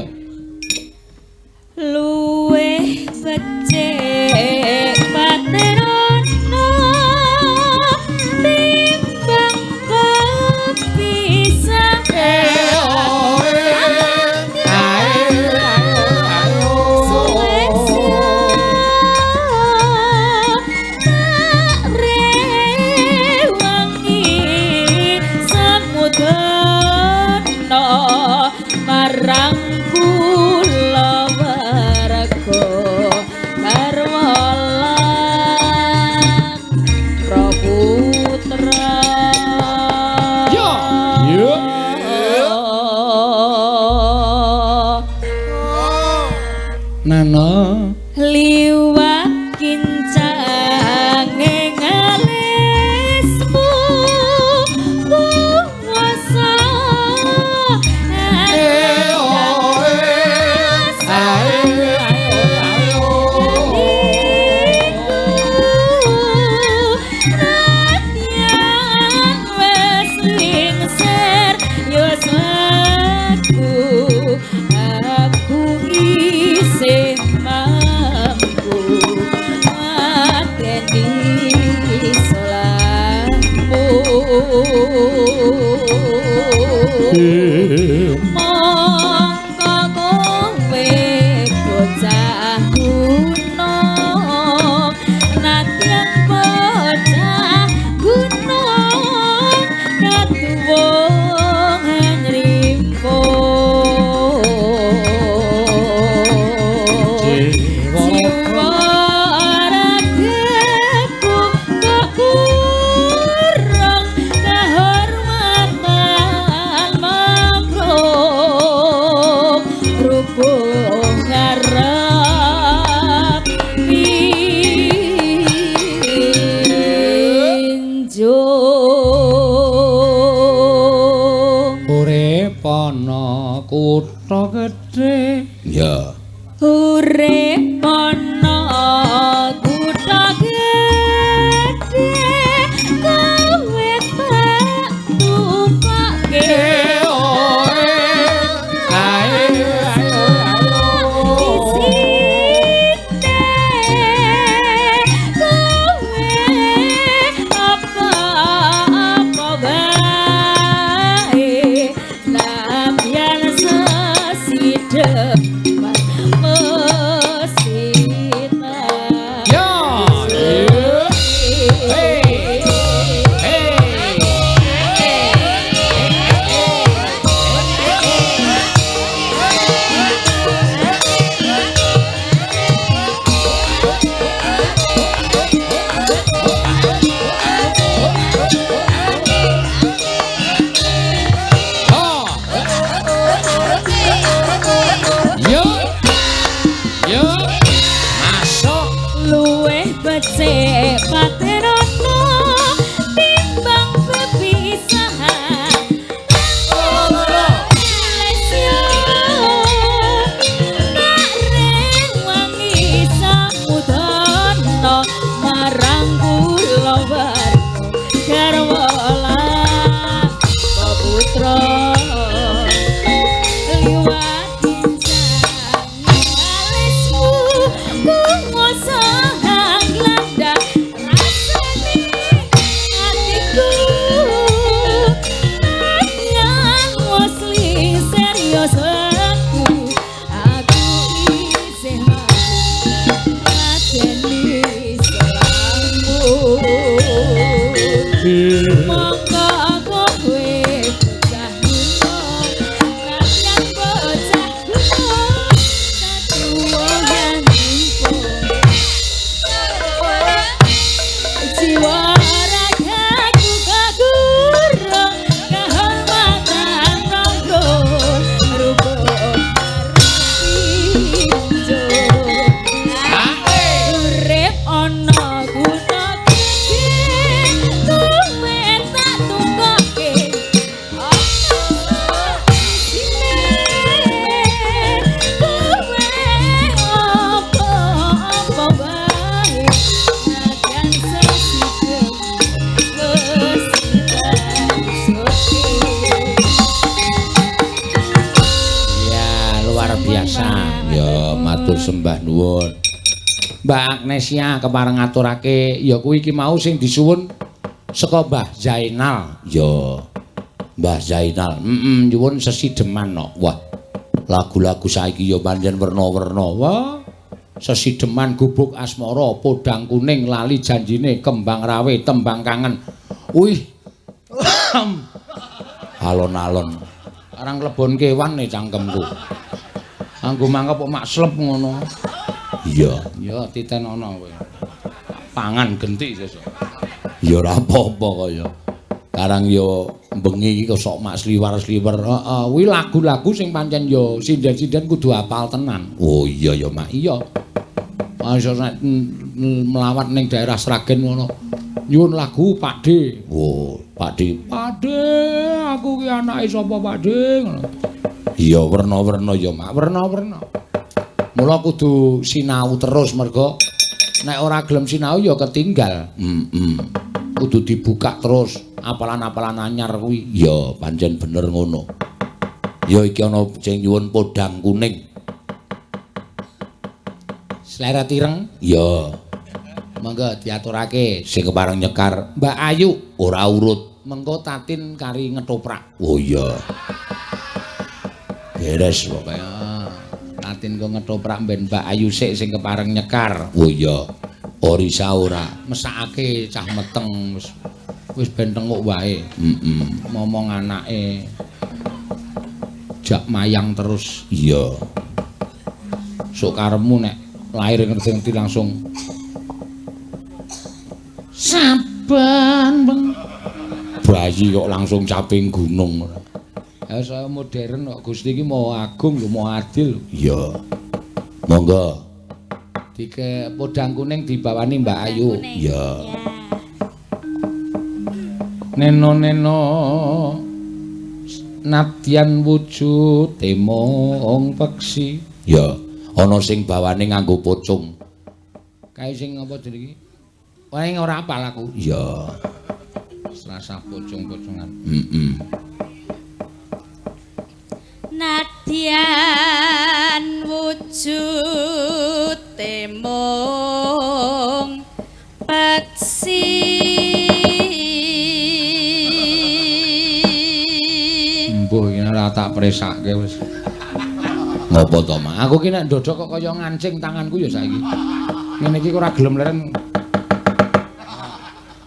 Luwih becik patenono timbang kepisah. Marang kula warga garwa lan praputra. Yo yo nana liwat kincange ngalismu puasa. Aku isih mampu. Kutha gedhe. Ya. Urip ana kutha gedhe kowe tak tukoke. Mbak Agnesia kepareng ngaturake ya kuwi iki mau sing disuwun saka Mbah Zainal. Ya. Mbah Zainal, heeh, nyuwun sesideman no. Wah. Lagu-lagu saiki ya pancen werna-werna. Wah. Sesideman gubuk asmara, podang kuning, lali janjine, kembang rawe, tembang kangen. Wih. Alon-alon. Arang klebon kewan nih cangkemku. Anggo mangkep kok mak slep ngono. Iya, ya titenono kowe. Pangan genti sesuk. Ya ora apa-apa kaya. Karang ya bengi iki kok sok mak sliwar-sliwer. Heeh, kuwi lagu-lagu sing pancen ya sinden-sinden kudu hafal tenan. Oh iya ya, Mak. Iya. Masa nek mlawat ning daerah Sragen ngono. Nyuwun lagu Pak D. Oh, Pak D. Pak D, aku ki anake sapa Pak D ngono. Iya, werna-werna ya, Mak. Werna-werna. Mula kudu sinau terus mergo nek ora gelem sinau ya ketinggal. Heeh. Kudu dibuka terus apalan-apalan anyar kuwi. Ya pancen bener ngono. Ya iki ana sing nyuwun podang kuning. Sleret ireng? Ya. Monggo diaturake sing kepareng nyekar Mbak Ayu ora urut. Mengko Tatin kari ngetoprak. Oh iya. Beres pokoke. Tatin kok ngetoprak ben Mbak Ayu sik sing kepareng nyekar. Oh iya. Orisa ora. Mesakake cah meteng wis wis ben tenguk wae. Heeh. Momong anake jak mayang terus. Iya. Sok karepmu nek lahir ngerti-ngerti langsung saben bayi kok langsung caping gunung. Ya saya modern kok Gusti iki mau agung lho, mau adil. Iya. Monggo. Dike podang kuning dibawani Mbak Ayu. Iya. Neno-neno Nadyan wujude mung peksi. Ya, ana sing bawane nganggo pocong. Kae sing apa jenenge iki? Wae ora apal aku. Iya. Serasa pocong-pocongan. Heeh. Nadyan wujude mung peksi. Mbuh iki ora tak presake wis. Ngopo to, Mak? Aku ki nek ndodok kok kaya ngancing tanganku ya saiki. Ngene iki ora gelem leren.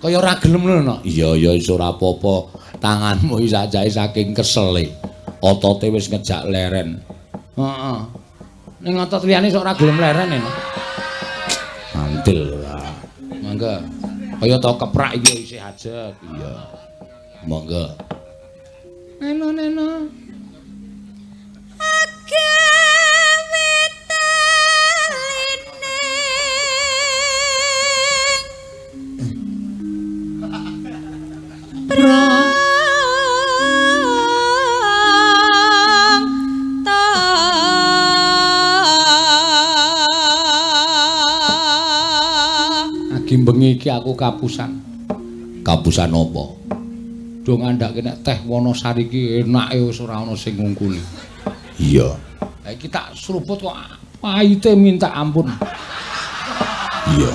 Kaya ora gelem lho, Nok. Iya, ya wis ora apa-apa. Tanganmu iki sajae saking kesele. Otote wis ngejak leren. Heeh. Ning otot liyane sok ora gelem leren e. Mantil ora. Monggo. Kaya to keprak iki isih ajeg. Iya. Monggo. Neno neno. Agawe talining prang ta. Agi bengi iki aku kapusan. Kapusan apa? Do ngandhake nek teh Wonosari iki enake wis ora ana sing ngungkuli. Iya. Lah iki tak seruput kok pahite minta ampun. Iya.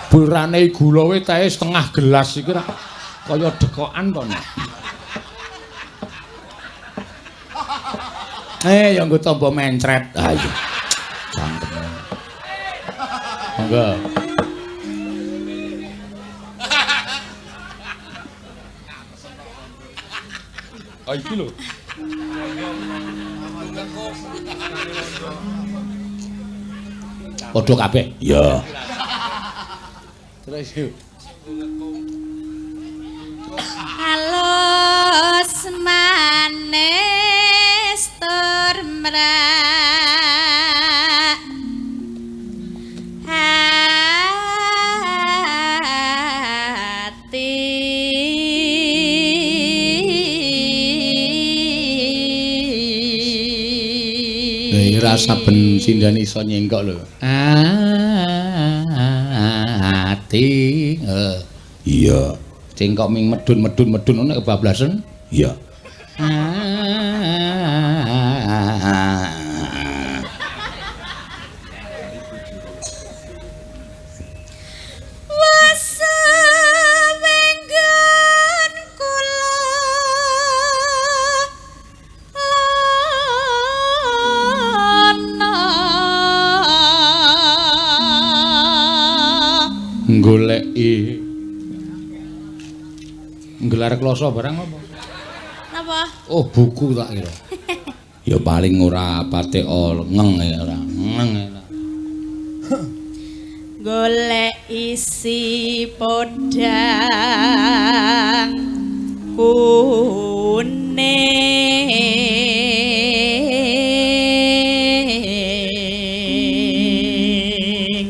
Burane gula we teh setengah gelas iki rak kaya dekokan to. Ya nggo tombo mencret. Ah iya. Cangkem. Monggo. Ah iki lho. Padha kabeh. Iya. Terus yuk. Halus manis tur mrak hati. Rasa ben sindane iso nyengkok lho. Ati. Iya. Cengkok ming medun-medun-medun ngono kebablasan. Iya. Goleki nggelar kloso barang apa? Napa? Oh, buku tak kira. Ya paling ora patek ngeng ya ora. Ngeng ya. Golek isi podang kuning.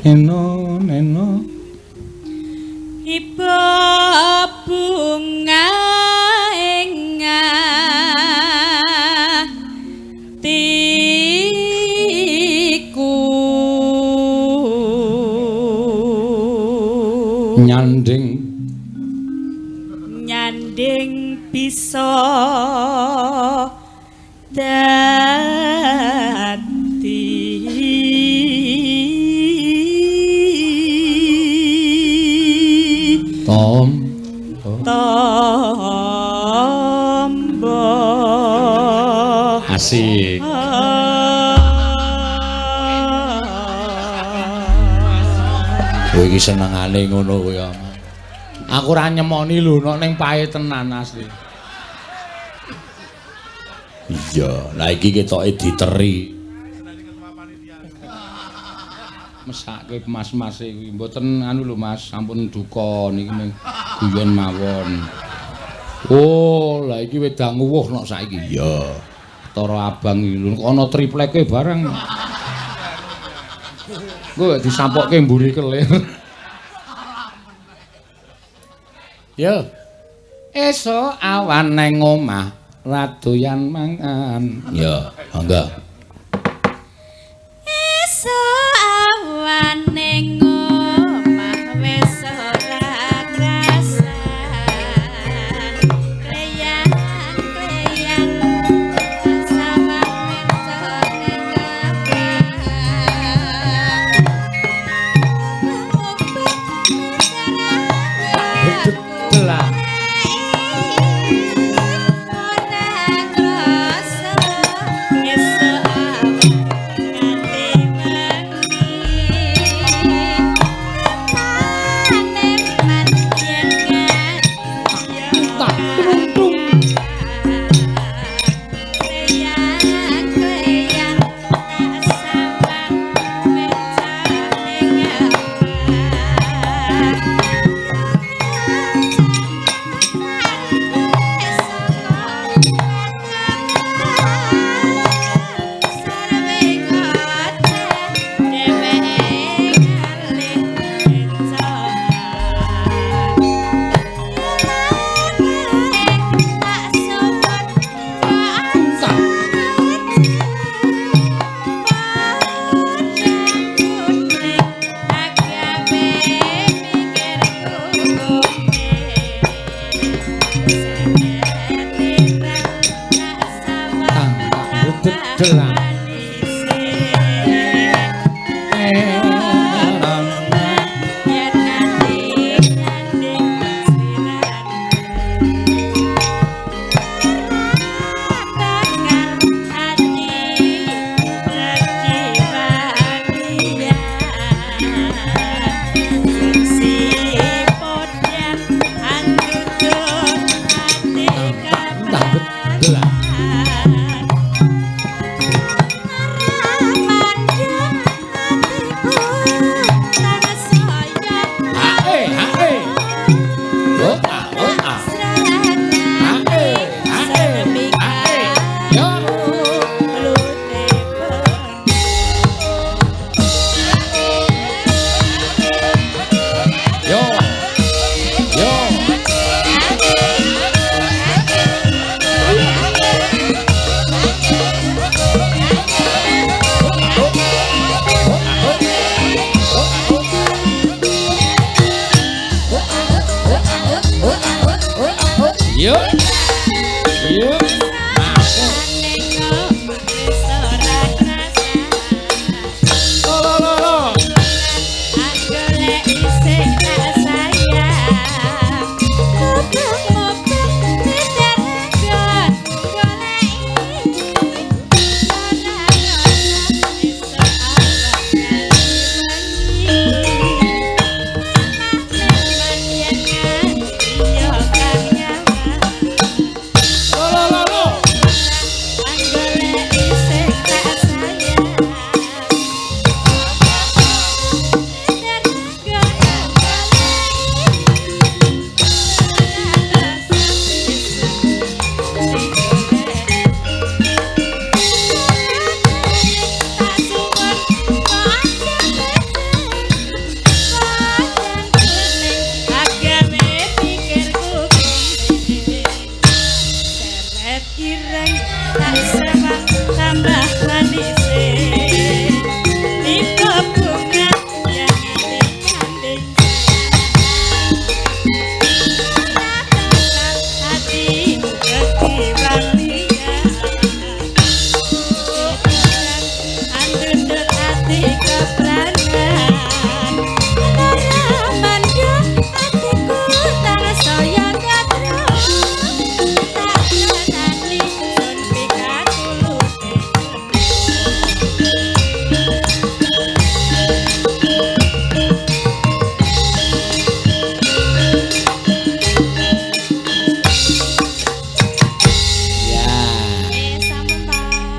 Eno neno iba bunga ing atiku. Nyanding nyanding bisa dadi tom tombo. Asik. Kowe iki senengane ngono kowe. Aku ora nyemoni lho nek ning pae tenan asli. Iya, lah iki ketoke diteri. Mesake mas-mas iki mboten anu lho Mas, sampun duka niki mung guyon mawon. Oh, lah iki wedang uwuh nok saiki. Iya. Ketara abang iki lho ana tripleke barang. Engko disampokke mburi kelir. Yo. Esuk awan nang omah Ra doyan mangan. Ya, monggo. Esuk awan ning omah wis ora krasan. Kleyang-kleyang sawang mencone kabeh. Betul.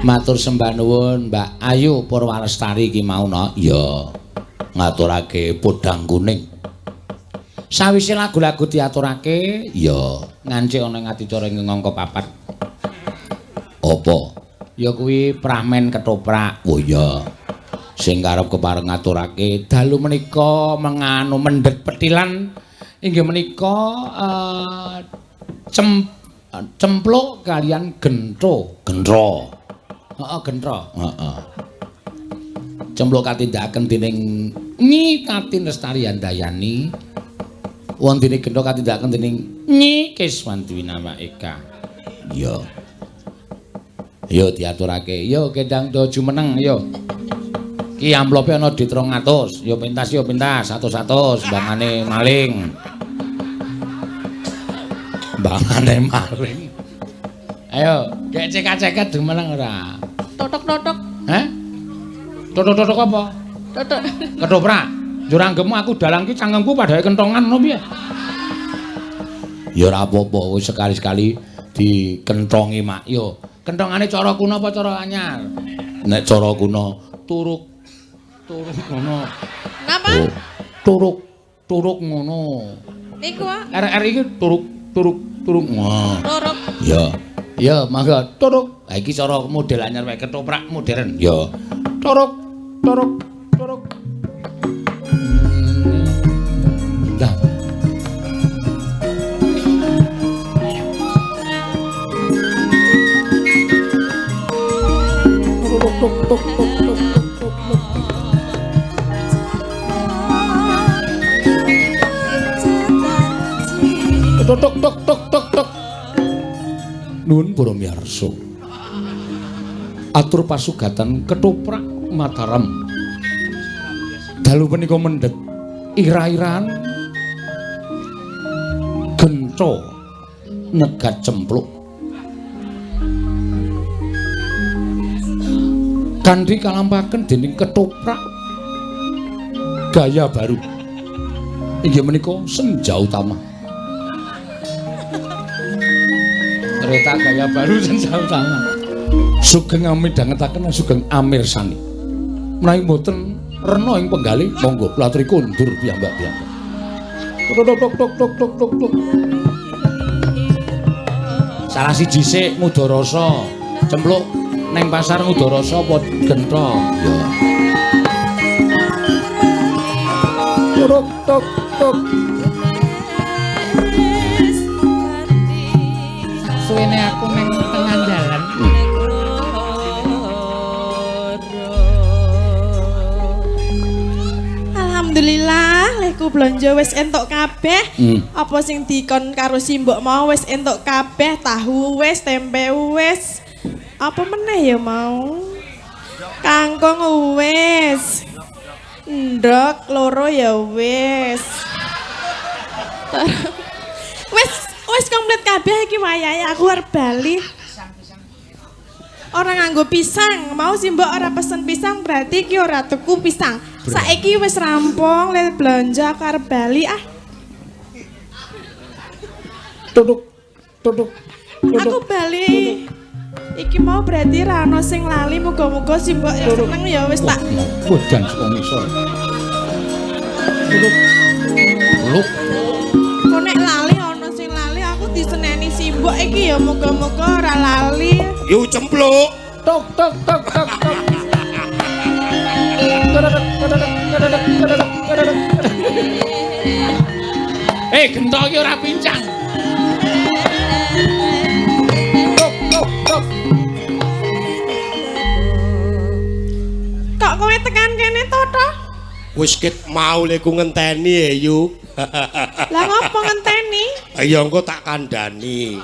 Matur sembah nuwun Mbak Ayu Purwalestari iki mau no ya ngaturake podang kuning. Sawise lagu-lagu diaturake ya ngancik ana ing adicara ing angka 4. Apa? Ya kuwi pramen ketoprak. Oh iya. Sing karep kepareng ngaturake dalu menika menganu mendhet petilan inggih menika Cempluk kalian gentho, gentro. Heeh, gentro. Heeh. Cempluk katindakaken dening Nyi Tatin Lestari Handayani. Wontene gentho katindakaken dening Nyi Kiswandi Winawa Eka. Iya. Yo diaturake. Yo kendang do jumeneng yo. Ki amplope ana dit 200. Yo pentas yo pentas 100-100 bangane maling. Bangane maling. Ayo, gek cekak-ceket jumeneng ora? Totok-totok. Heh? Totok-totok apa? Totok. Ketoprak. Njur anggepmu aku dalang ki cangkemku padhae kentongan ngono piye? Ya ora apa-apa, wis sekali-sekali dikentongi mak. Yo, kentongane cara kuno apa cara anyar? Nek cara kuno turuk turuk ngono. Napa? Oh, turuk turuk ngono. Niku, Pak. RR iki turuk turuk turuk. Wah. Turuk. Ya. Ya, mangga turuk. Ha iki cara model anyar wae ketoprak modern. Ya. Turuk turuk turuk. Dah. Tuk tuk tuk tuk tuk tuk tuk. Tuk tuk tuk tuk tuk tuk. Nuwun para miyarsa. Atur pasugatan ketoprak Mataram. Dalu punika mendhet ira-iran gentho nyegat cempluk. Kanthi kalampaken dening ketoprak gaya baru. Inggih menika senja utama. Kereta gaya baru senja utama. Sugeng amidhangetaken sugeng amirsani. Menawi mboten rena ing penggalih monggo kula aturi kondur piyambak-piyambak. Tuk tuk tuk tuk tuk tuk tuk. Salah siji sik ngudarasa. Cempluk neng pasar ngudarasa apa gentho? Ya. Tuk tuk tuk. Suwene aku neng tengah dalan. Alhamdulillah, lehku blonjo wis entuk kabeh. Apa sing dikon karo simbok mau wis entuk kabeh, tahu wis, tempe wis. Apa meneh ya mau? Kangkung wis. Ndok loro ya wis. Wis wis komplit kabeh iki wayahe aku arep bali. Ora nganggo pisang, mau simbok ora pesen pisang berarti iki ora tuku pisang. Saiki wis rampung le blonjo aku arep bali ah. Tutuk tutuk. Aku bali. Iki mau berarti ra ono sing lali, muga-muga simbok ya seneng ya wis tak. Wedan saka ngisor. Tutuk. Luk. Kok nek lali ono sing lali aku diseneni simbok iki ya muga-muga ora lali. Yu cempluk. Tok tok tok tok tok. Eh, gentho iki ora pincang. Tok tok tok. Kok kowe tekan kene to, Toh? Wis ket mau leku ngenteni ya, Yu. Lah ngopo ngenteni? Ya engko tak kandhani.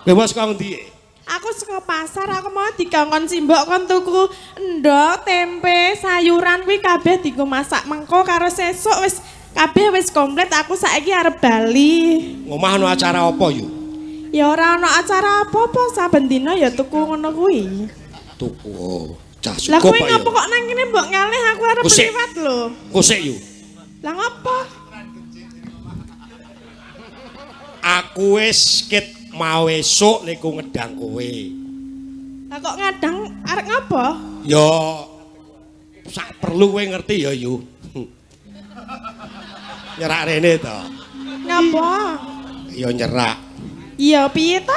Kowe wis kok ngendi? Aku saka pasar, aku mau dikongkon simbok kon tuku endhog, tempe, sayuran kuwi kabeh dienggo masak mengko karo sesuk wis kabeh wis komplit, aku saiki arep bali. Ngomah ana acara apa, Yu? Ya ora ana acara apa-apa, saben dina ya tuku ngono kuwi. Tuku. Oh, cah Lah cukup kowe kok ya. ngopo kok nang kene mbok ngalih aku arep liwat lho. Kosik, Yu. Lah ngopo? Aku wis ket mau esuk niku ngedang kowe. Lah kok ngadang arep ngopo? Ya sak perlu kowe ngerti ya, Yu. Nyerak rene to. Ngapa? Ya nyerak. Iya piye ta?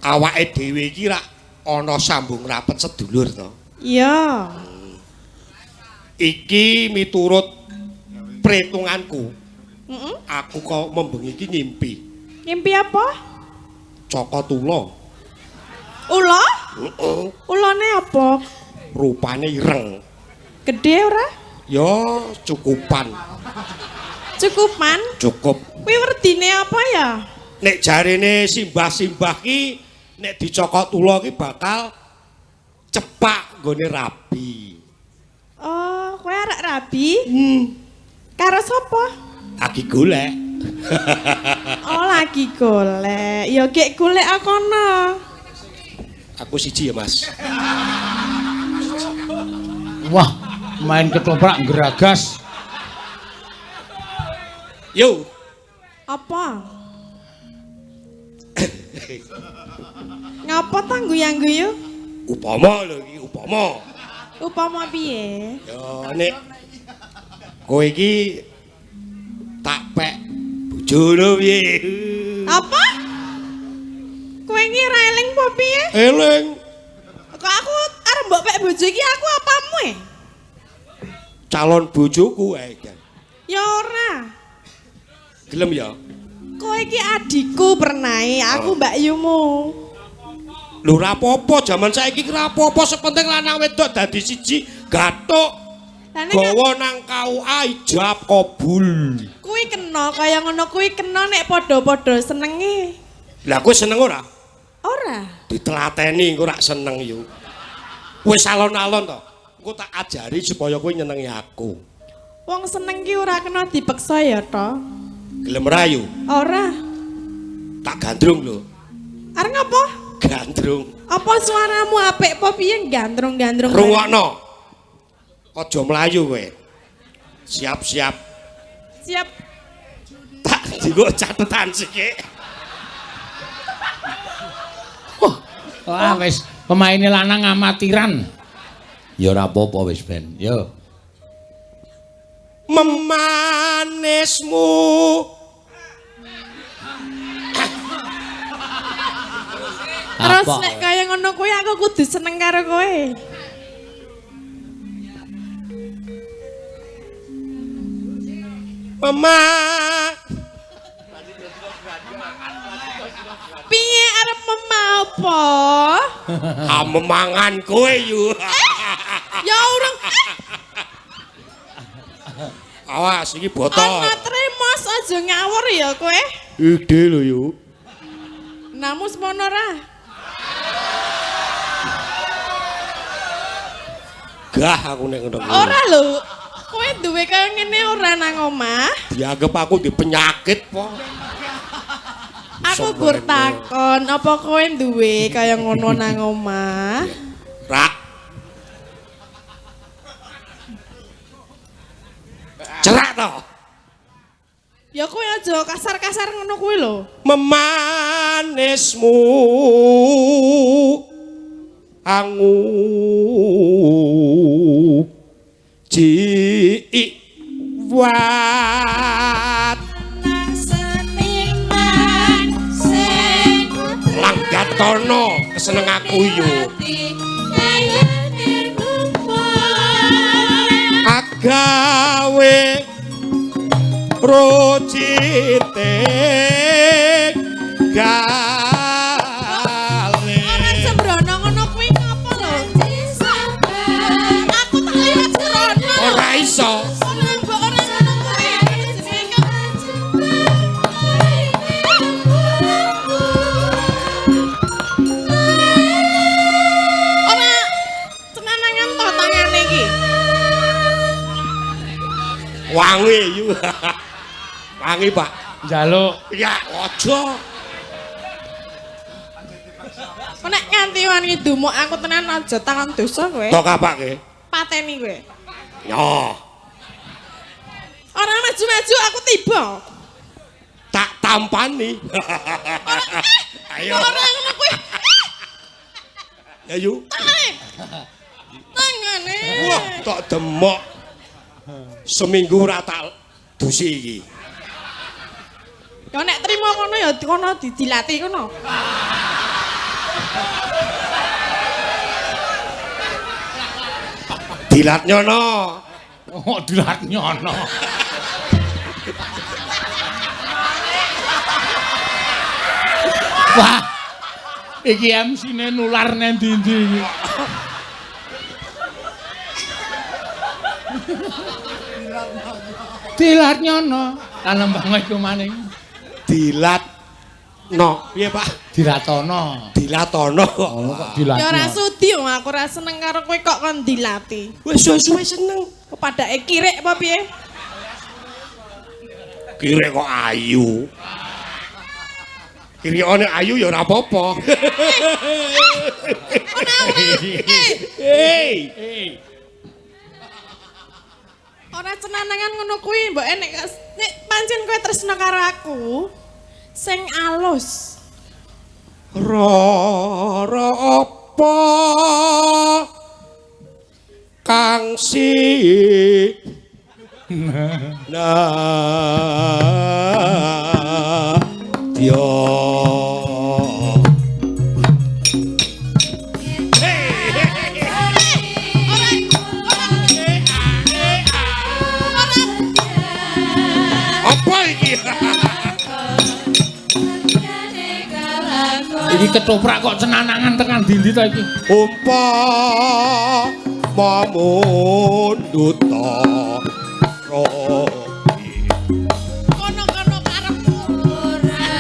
Awake dhewe iki rak ana sambung rapet sedulur to. Iya. Iki miturut perhitunganku. Heeh. Aku kok membengi iki ngimpi. Ngimpi apa? Dicokot ula. Ula? Heeh. Ulane apa? Rupane ireng. Gedhe ora? Ya cukupan. Cukupan? Cukup. Kuwi werdine apa ya? Nek jarene simbah-simbah ki nek dicokot ula ki bakal cepak nggone rabi. Oh, kowe arek rabi? Karo sapa? Lagi golek. Oh, lagi golek. Ya gek golek kono. Aku siji ya, Mas. Wah, main ketoprak geragas. Yo. Apa? Ngapa ta guyang-guyu? Upama lho iki, upama. Upama piye? Ya nek kowe iki tak pek bojo lho piye? Apa? Kowe iki ora eling apa piye? Eling. Kok aku arep mbok pek bojo iki aku apamu e? Calon bojoku ae, Jan. Ya ora. Gelem ya? Kowe iki adikku pernae, aku mbakyumu. Lho ora apa-apa, jaman saiki ora apa-apa, sepenting lanang wedok dadi siji, gathuk. Gawa nang KUA ijab kabul. Kuwi kena kaya ngono kuwi kena nek padha-padha senenge. Lah kowe seneng ora? Ora. Ditelateni engko rak seneng yo. Wis alon-alon to. Engko tak ajari supaya kowe nyenengi aku. Wong seneng ki ora kena dipeksa ya to. Gelem ra yo? Ora. Tak gandrung lho. Arep ngapa? Gandrung. Apa suaramu apik apa piye gandrung-gandrung? Rungokno. Aja mlayu kowe. Siap-siap. Siap. Tak digo catetan sithik. Wah, wis pemaine lanang amatiran. Ya ora apa-apa wis ben. Yo. Memanismu. Terus nek kaya ngono kuwi aku kudu seneng karo kowe. Mama. Piye arep mema apa? Ah memangan kowe yu. Ya urung. Awas iki botol. Ana tremos aja ngawur ya kowe. Ide lho yu. Namu semono ra. Gah aku nek ngono. Ora lho. Kowe duwe kaya ngene ora nang omah? Dianggep aku di penyakit po. Aku gur takon, apa kowe duwe kaya ngono nang omah? Rak. Cerak to. Ya kowe aja kasar-kasar ngono kuwi lho. Memanismu angu jiwat langgatono keseneng aku yo agawe rocite gale. Ora sembrono ngono kuwi ngapa lho? Aku tak liwat sembrono. Ora iso. Ora cenanangan to tangane iki. Wangi yu. Wangi, Pak. Njaluk. Ya, aja. Kok nek nganti wangi dumuk aku tenan aja tangan dosa kowe. Tok apake? Pateni kowe. Nyoh. Ora maju-maju aku tiba. Tak tampani. Ora. Ayo. Ora ngono kuwi. Ya yu. Tangane. Tangane. Wah, tok demok. Seminggu ora tak dusi iki. Ya nek trimo ngono ya kono didilati kono. Dilat nyono. Oh, dilat nyono. Wah, Iki MC-ne nular nang ndi-ndi iki. Dilat nyono. Lah nembang iku maning. Dilat no. Piye, Pak? Dilatono. Dilatono kok. Oh, kok dilat. Ya ora sudi wong aku ora seneng karo kowe kok kon dilati. Wis suwe-suwe seneng. Kepadake kirik apa piye? Kirik kok ayu. Kirikane ayu ya ora apa-apa. Hei. Ora cenanangan ngono kuwi, mbok nek nek pancen kowe tresno karo aku sing alus. Rara apa kang si nah yo. Apa iki? Iki ketoprak kok cenanangan tekan ndi-ndi ta iki? Umpama mundhuta robi. Kono-kono karepmu ora.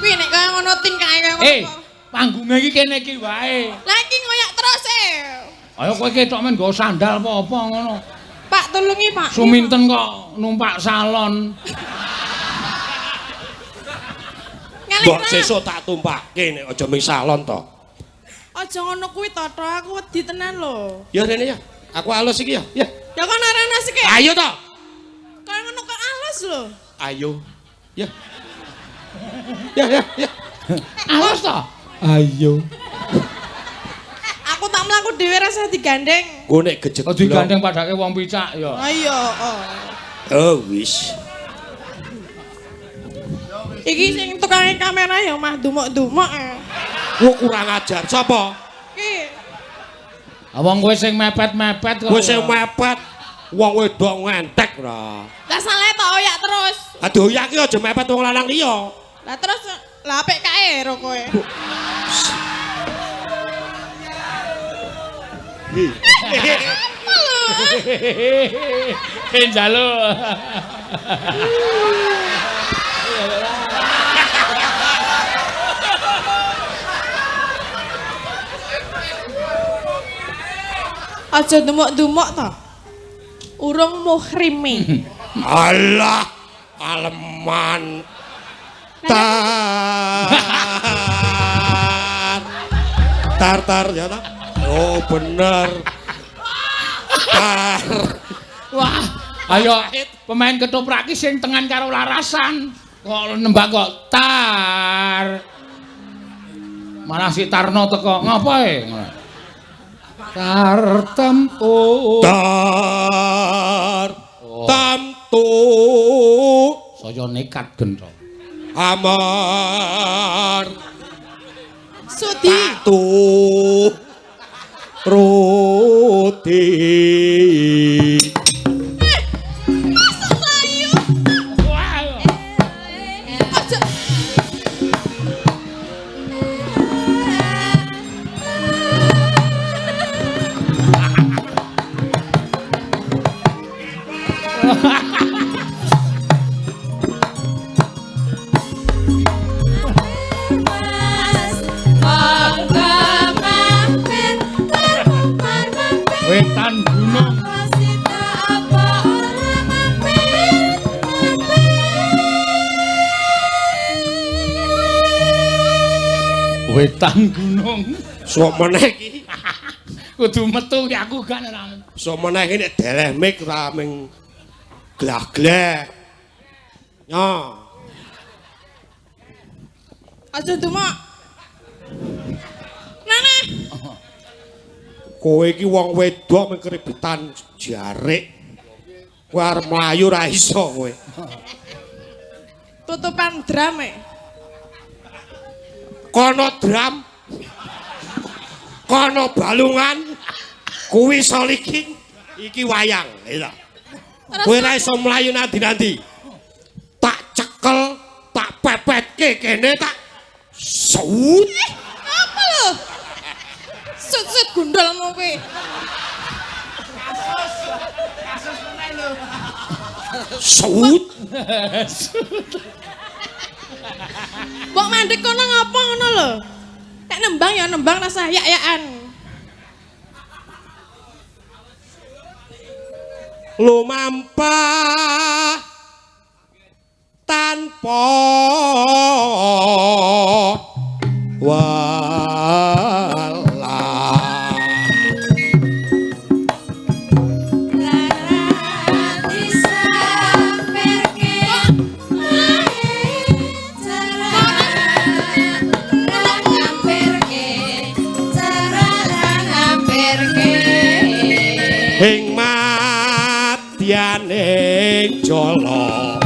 Kuwi nek kaya ngono tingkahe kaya ngono. Panggunge iki kene iki wae. Lah iki ngoyak terus e. Ayo kowe ketok men nggo sandal apa-apa ngono. Pak tulungi, Pak. Suminten kok numpak salon. Mbok sesuk tak tumpake nek aja ming salon to. Aja ngono kuwi to, aku wedi tenan lho. Ya rene ya. Aku alus iki ya. Ya. Ya kon ora ana sik. Ayo to. Kaya ngono kok alus lho. Ayo. Ya. Ya ya ya. Alus to? Ayo. Aku tak mlaku dhewe rasa digandeng. Engko nek gejet. Oh digandeng padake wong picak ya. Ayo, oh. Oh wis. Iki sing tukange kamera ya mah dumuk-dumuk. Wah kurang ajar sapa? Iki. Wong kowe sing mepet-mepet kok. Kowe sing mepet wong wedok ngentek ora. Lah salah tak oyak terus. Aduh oyak ki aja mepet wong lanang liya. Lah terus lah apik kae ro kowe. Njaluk. Aja dumuk-dumuk to. Urung muhrime. Alah, aleman. Tar. Tar tar ya ta? Oh bener. Tar. Wah, ayo pemain ketoprak ki sing tengan karo larasan. Kok nembang kok tar. Malah si Tarno teko ngapa e? Tar temtu. Tar tamtu. Saya nekat gentho. Amar. Sudi. Tu. Roti. Masuk layu. Aja. Wetan gunung. Wetan gunung. Sok meneh iki. Kudu metu ki aku gak ora. Sok meneh iki nek deleh mik ora ming glah-gleh. Nyo. Aja dumuk. Nana. Kowe iki wong wedok ming keributan jarik. Kowe arep mlayu ra iso kowe. Tutupan drum e. Kono drum. Kono balungan kuwi soliking iki wayang, iya. Kowe ora iso mlayu nanti-nanti. Tak cekel, tak pepetke kene tak sut. Apa lho? Sut-sut gundulmu kuwi. Kasus meneh lho. Sut. Mbok mandek kono ngapa ngono lho? Nek nembang ya nembang rasa yak-yakan. Lumampah tanpa welas. Ing madyaning jala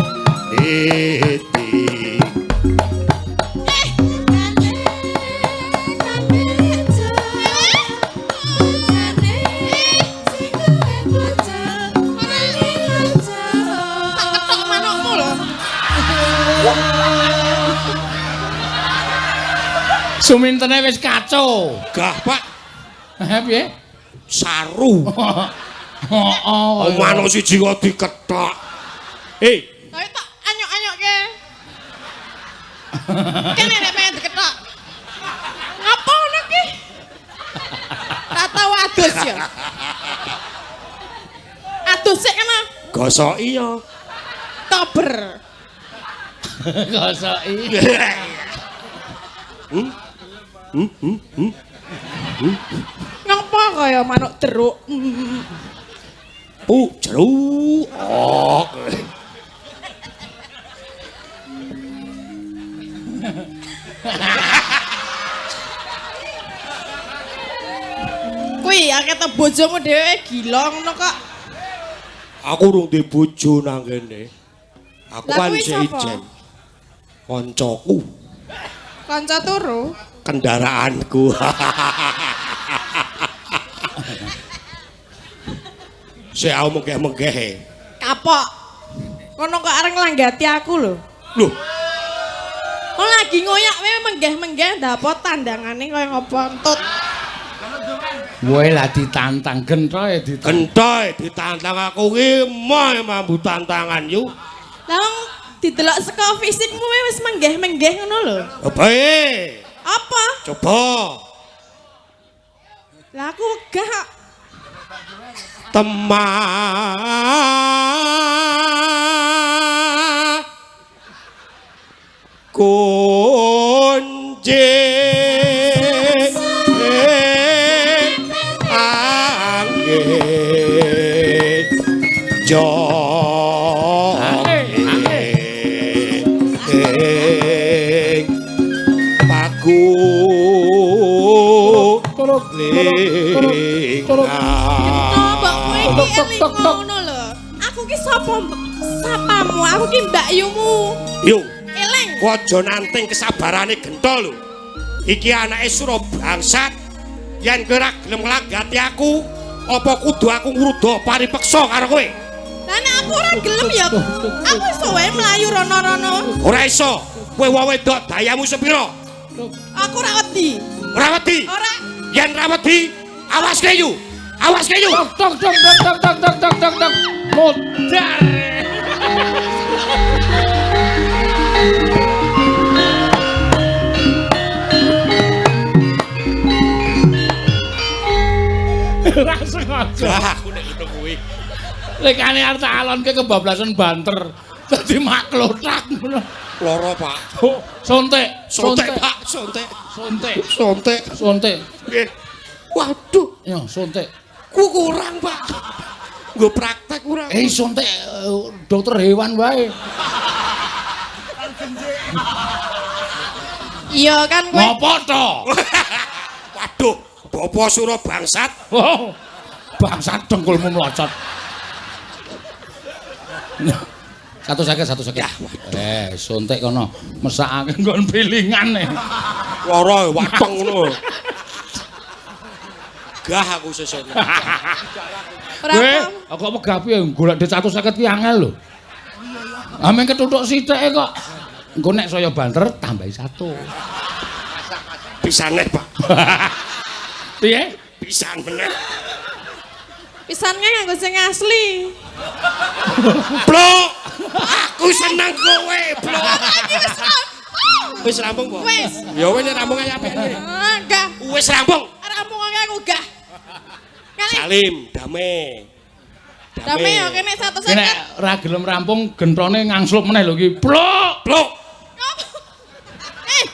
niti. Tak ketok manukmu lho. Sumintene wis kacau. Gah, Pak. Heh piye? Saru. Heeh. Manuk siji kok dikethok. Tapi tak anyok-anyokke. Kene nek pengen dikethok. Ngapa ngono ki? Tak tau adus ya. Adus sik kana. Gosoki ya. Tober. Gosoki. Ngapa kaya manuk jeruk? Jeruk. Oh. Kuwi akeh to bojomu dhewe gila ngono kok. Aku urung duwe bojo nang kene. Aku Lah kan kuwi isih sapa? ijen. Koncoku, Kanca turu. kendaraanku. Sik aku menggeh-menggehe. Kapok. Kono kok areng nglanggati aku lho. Loh, Kono lagi ngoyak wae menggeh-menggeh ndapot tandangane kaya ngopo entut. Kowe lah ditantang gentoe ditantang. gentoe ditantang aku ki moh mambu tantangan yu. Lah wong didelok saka fisikmu wae wis menggeh-menggeh ngono lho. Bae. Apa? Coba Lah aku wegah kok. temah kunci angin jong paku Mbok kowe iki eling ngono lho. Aku ki sapa sapamu? Aku ki mbakyumu. Yo, Eling. kowe aja nanting kesabarane gentol lho. Iki anake Sura bangsat. Yen kowe ora gelem nglanggati aku, apa kudu aku ngruda paripeksa karo kowe? Lah nek aku ora gelem ya aku iso wae mlayu rono-rono. Ora iso. Kowe wong wedok dayamu sepira? Aku ora wedi. Ora wedi. Ora. Yen ora wedi, awas kowe yu. Awas kowe yu. Tok tok tok tok tok tok tok tok tok. Modar. Ora sengaja. Lah aku nek ngono kuwi. Lekane arep tak alonke kebablasan banter. Dadi maklotak ngono. Lara, Pak. Oh, sontek, Sontek, Pak, sontek. Sontek, Sontek. sontek. Nggih. Waduh, Yo, sontek. ku kurang, Pak. Nggo praktek kurang. Sontek dokter hewan wae. Iya kan kowe. Ngopo to? Waduh, Bapak Sura bangsat. Oh, bangsat dengkulmu melocot. 150, 150. Ya, Sontek kono mesakake nggon pilingan e. Lara wateng ngono. Wegah aku sesuk. Kowe kok wegah piye golek dhuwit 150 ki angel lho. Ah meng ketuthuk sithike kok. Engko nek saya banter tambahi 1. Pisan neh, Pak. Piye? Pisan meneh. Pisan nganggo sing asli. Blok. Aku seneng kowe, blok. Iki wis rampung. Wis rampung, Po? Wis. Ya wis nek rampung ae apik. Enggak. Wis rampung. Rampung aku gah. Kali. Salim, dame. Dame ya kene 150. Nek ora gelem rampung genthone ngangslup meneh lho iki. Blok. Blok. Eh.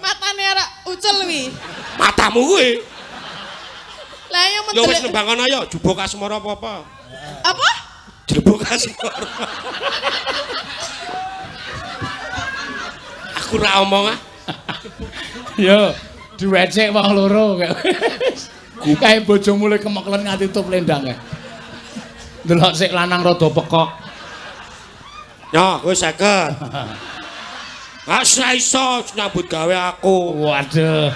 Matane arek ucul wi. Matamu kuwi. Lah yo Ya wis mendelek. nembang kono ya, jubuk asmara apa-apa. Apa? Jebuk asmara. Aku ora omong ah. Yo, diwecek wong loro. Kae bojomu le kemeklen nganti tup lendang kae. Delok sik lanang rada pekok. Ya, kowe 50. Ah, ora iso nyambut gawe aku. Waduh.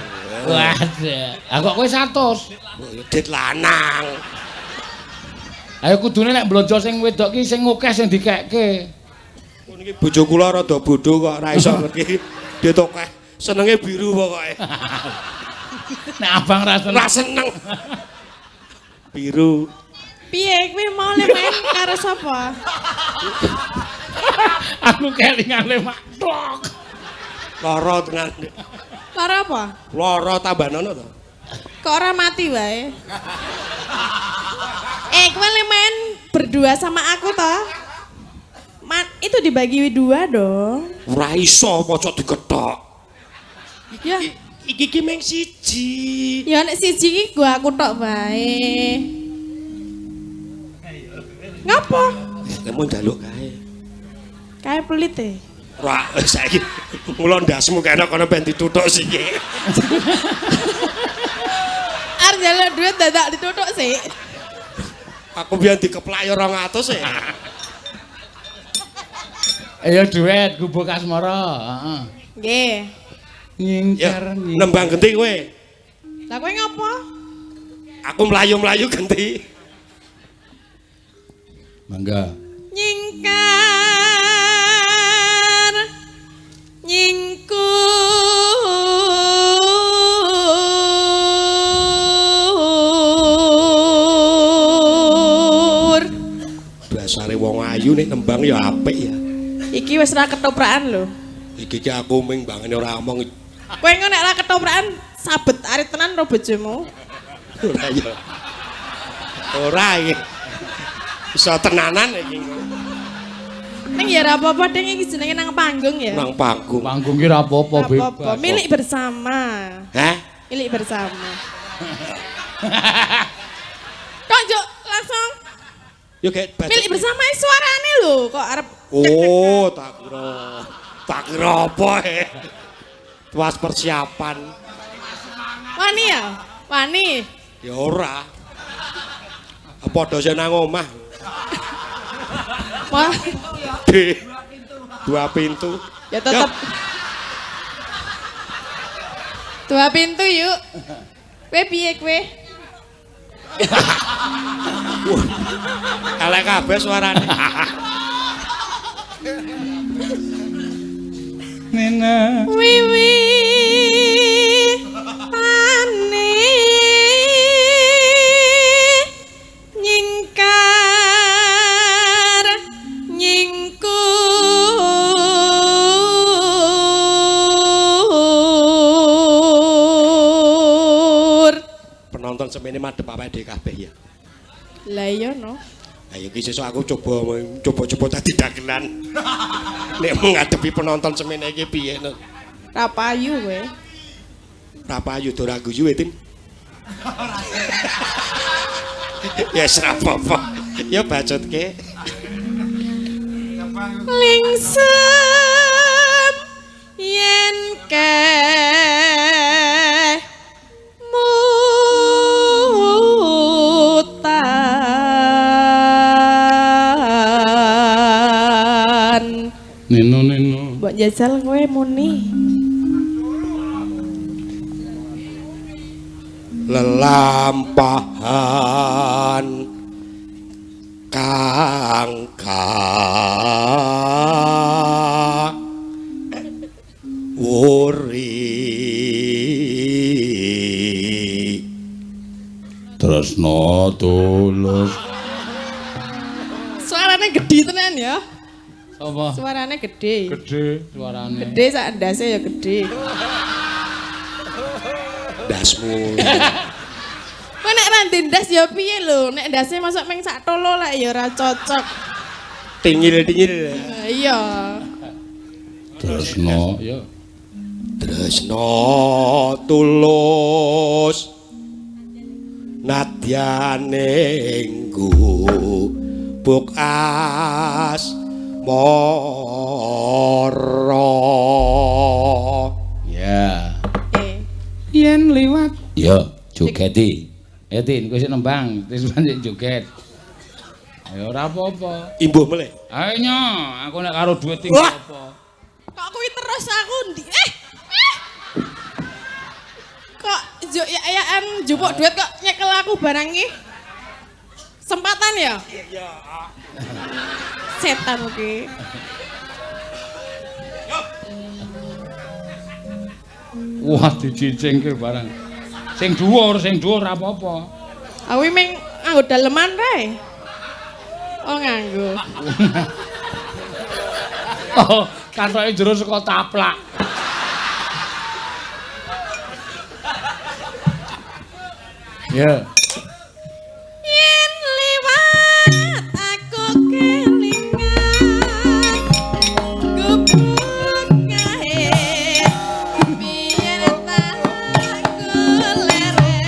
Waduh. Ah kok kowe 100. Dit lanang. Ayo kudune nek blonjo sing wedok ki sing akeh sing dikekke. Niki bojo kula rada bodho kok ora iso ngerti. Dit akeh. Senenge biru pokoke. Nek abang ra seneng. Ora seneng. Biru. Piye kowe mau le main karo sapa? Aku kelingan le mak tok. Lara tenan. Lara apa? Lara tambanono to. Kok ora mati wae? Kowe le main berdua sama aku toh? Itu dibagi dua dong. Ora iso pojok dikethok. Ya. Iki ki mung siji. Ya nek siji iki gua aku tok wae. Ngapa? Kamu njaluk kae. Kae pelit e. Ora saiki mula ndasmu kene kono ben dituthuk siki. Arep njaluk duit dadak dituthuk sik. Aku biyen dikeplak ya 200 e. Ayo duet gubuk asmara, heeh. Nggih. Nyingkar nembang genti kowe. Lah kowe ngopo? Aku mlayu-mlayu genti. Mangga. Nyingkar nyingkur Dasare wong ayu nek nembang ya apik ya. Iki wis ra ketoprakan lho. Iki ki aku ming bangane ora omong. Kowe engko nek ra ketoprakan sabet arit tenan ro bojomu. Ora ya. Ora iki. Bisa tenanan iki. Ning ya ora apa-apa ding iki jenenge nang panggung ya. Nang panggung. Panggung ki ora apa-apa bebas. Milik bersama. Hah? Milik bersama. Kok njuk langsung yo kayak milik bersama suarane lho kok arep. Oh, tak kira. Tak kira apa e. Tuas persiapan. Wani ya? Wani. Ya ora. Padha sing nang omah. Wah. D. Dua pintu. Ya tetep. Dua pintu yuk. Kowe piye kowe? Elek kabeh suarane. Nena. Wiwi tane nyingkar nyingkur. Penonton semene madhep awake dhewe kabeh ya. Lah iya no. Ayo iki sesuk aku coba-coba dadi dagelan. Nek menghadapi penonton semene iki piye no? Ra payu kowe. Ra payu do ra guyu e, Tim. Ya wis ra apa-apa. Ya bacotke. Lingsem yen ke mutan. Nino nino. Mbok jajal kowe muni. Lelampahan kang wuri Tresna tulus. Suarane gedhe tenan ya. Sapa? Suarane gedhe. Gedhe suarane. Gedhe sak ndase ya gedhe. Ndasmu. Kowe nek ra ndas ya piye lho? Nek ndase mosok meng sak tolo lek ya ora cocok. Tingil-tingil. Iya. Tresna ya. Tresna tulus nadyane gubuk asmara. Ya. Yen liwat ya jogeti. Ayo Tin, kowe sik nembang, wis pancen joget. Ya ora apa-apa. Imbuh meleh. Ayo nyo, aku nek karo dhuwit tinggal apa. Kok kuwi terus aku ndi? Kok juk ya-yaan njupuk dhuwit kok nyekel aku barang iki? Sempatan ya? Iya. Setan iki. Wah, dicicingke barang. Sing dhuwur ora apa-apa. Aku ming nganggo daleman rae. Oh, nganggo. Oh, katoke jero saka taplak. Ya. Yen liwat aku kelingan gubuk kae biyen tak leren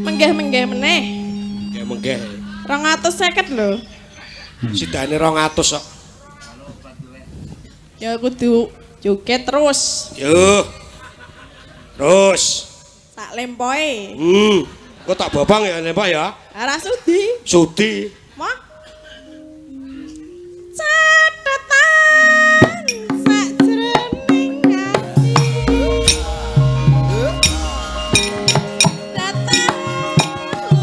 Menggeh-menggeh meneh. Menggeh-menggeh. 250 lho. Sidane 200 kok. Ya kudu joget terus. Yo. Terus. Tak lempoe. Kok tak babang ya lempok ya? Ora sudi. Sudi. Mah. Catetan sakjroning ati. Datang aku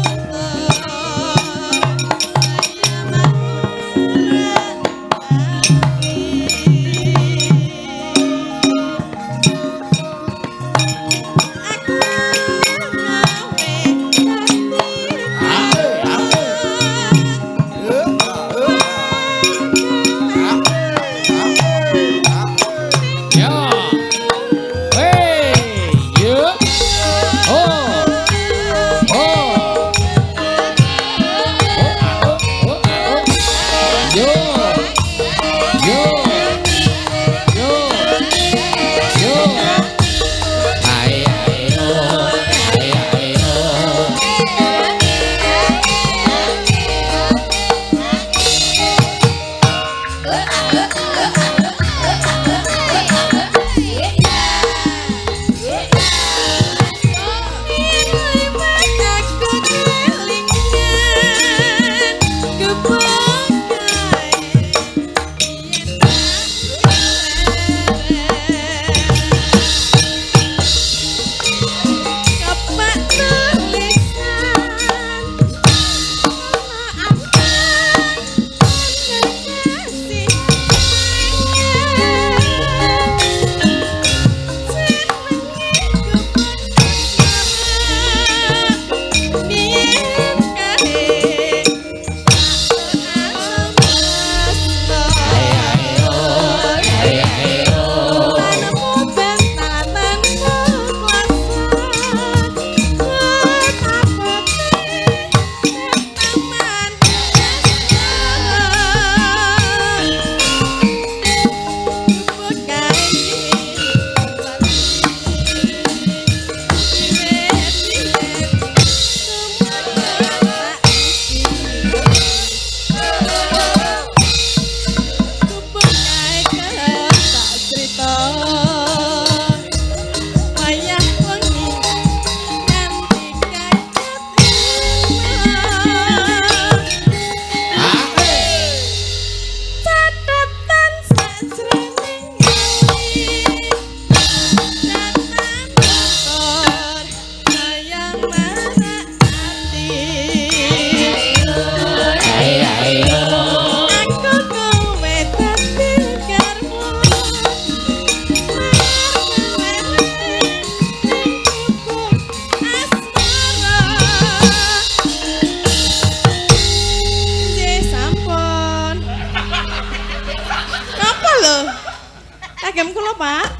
Kagem kula, Pak.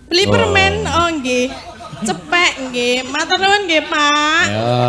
Beli permen, oh nggih. Cepek nggih. Matur nuwun nggih, Pak. Ya.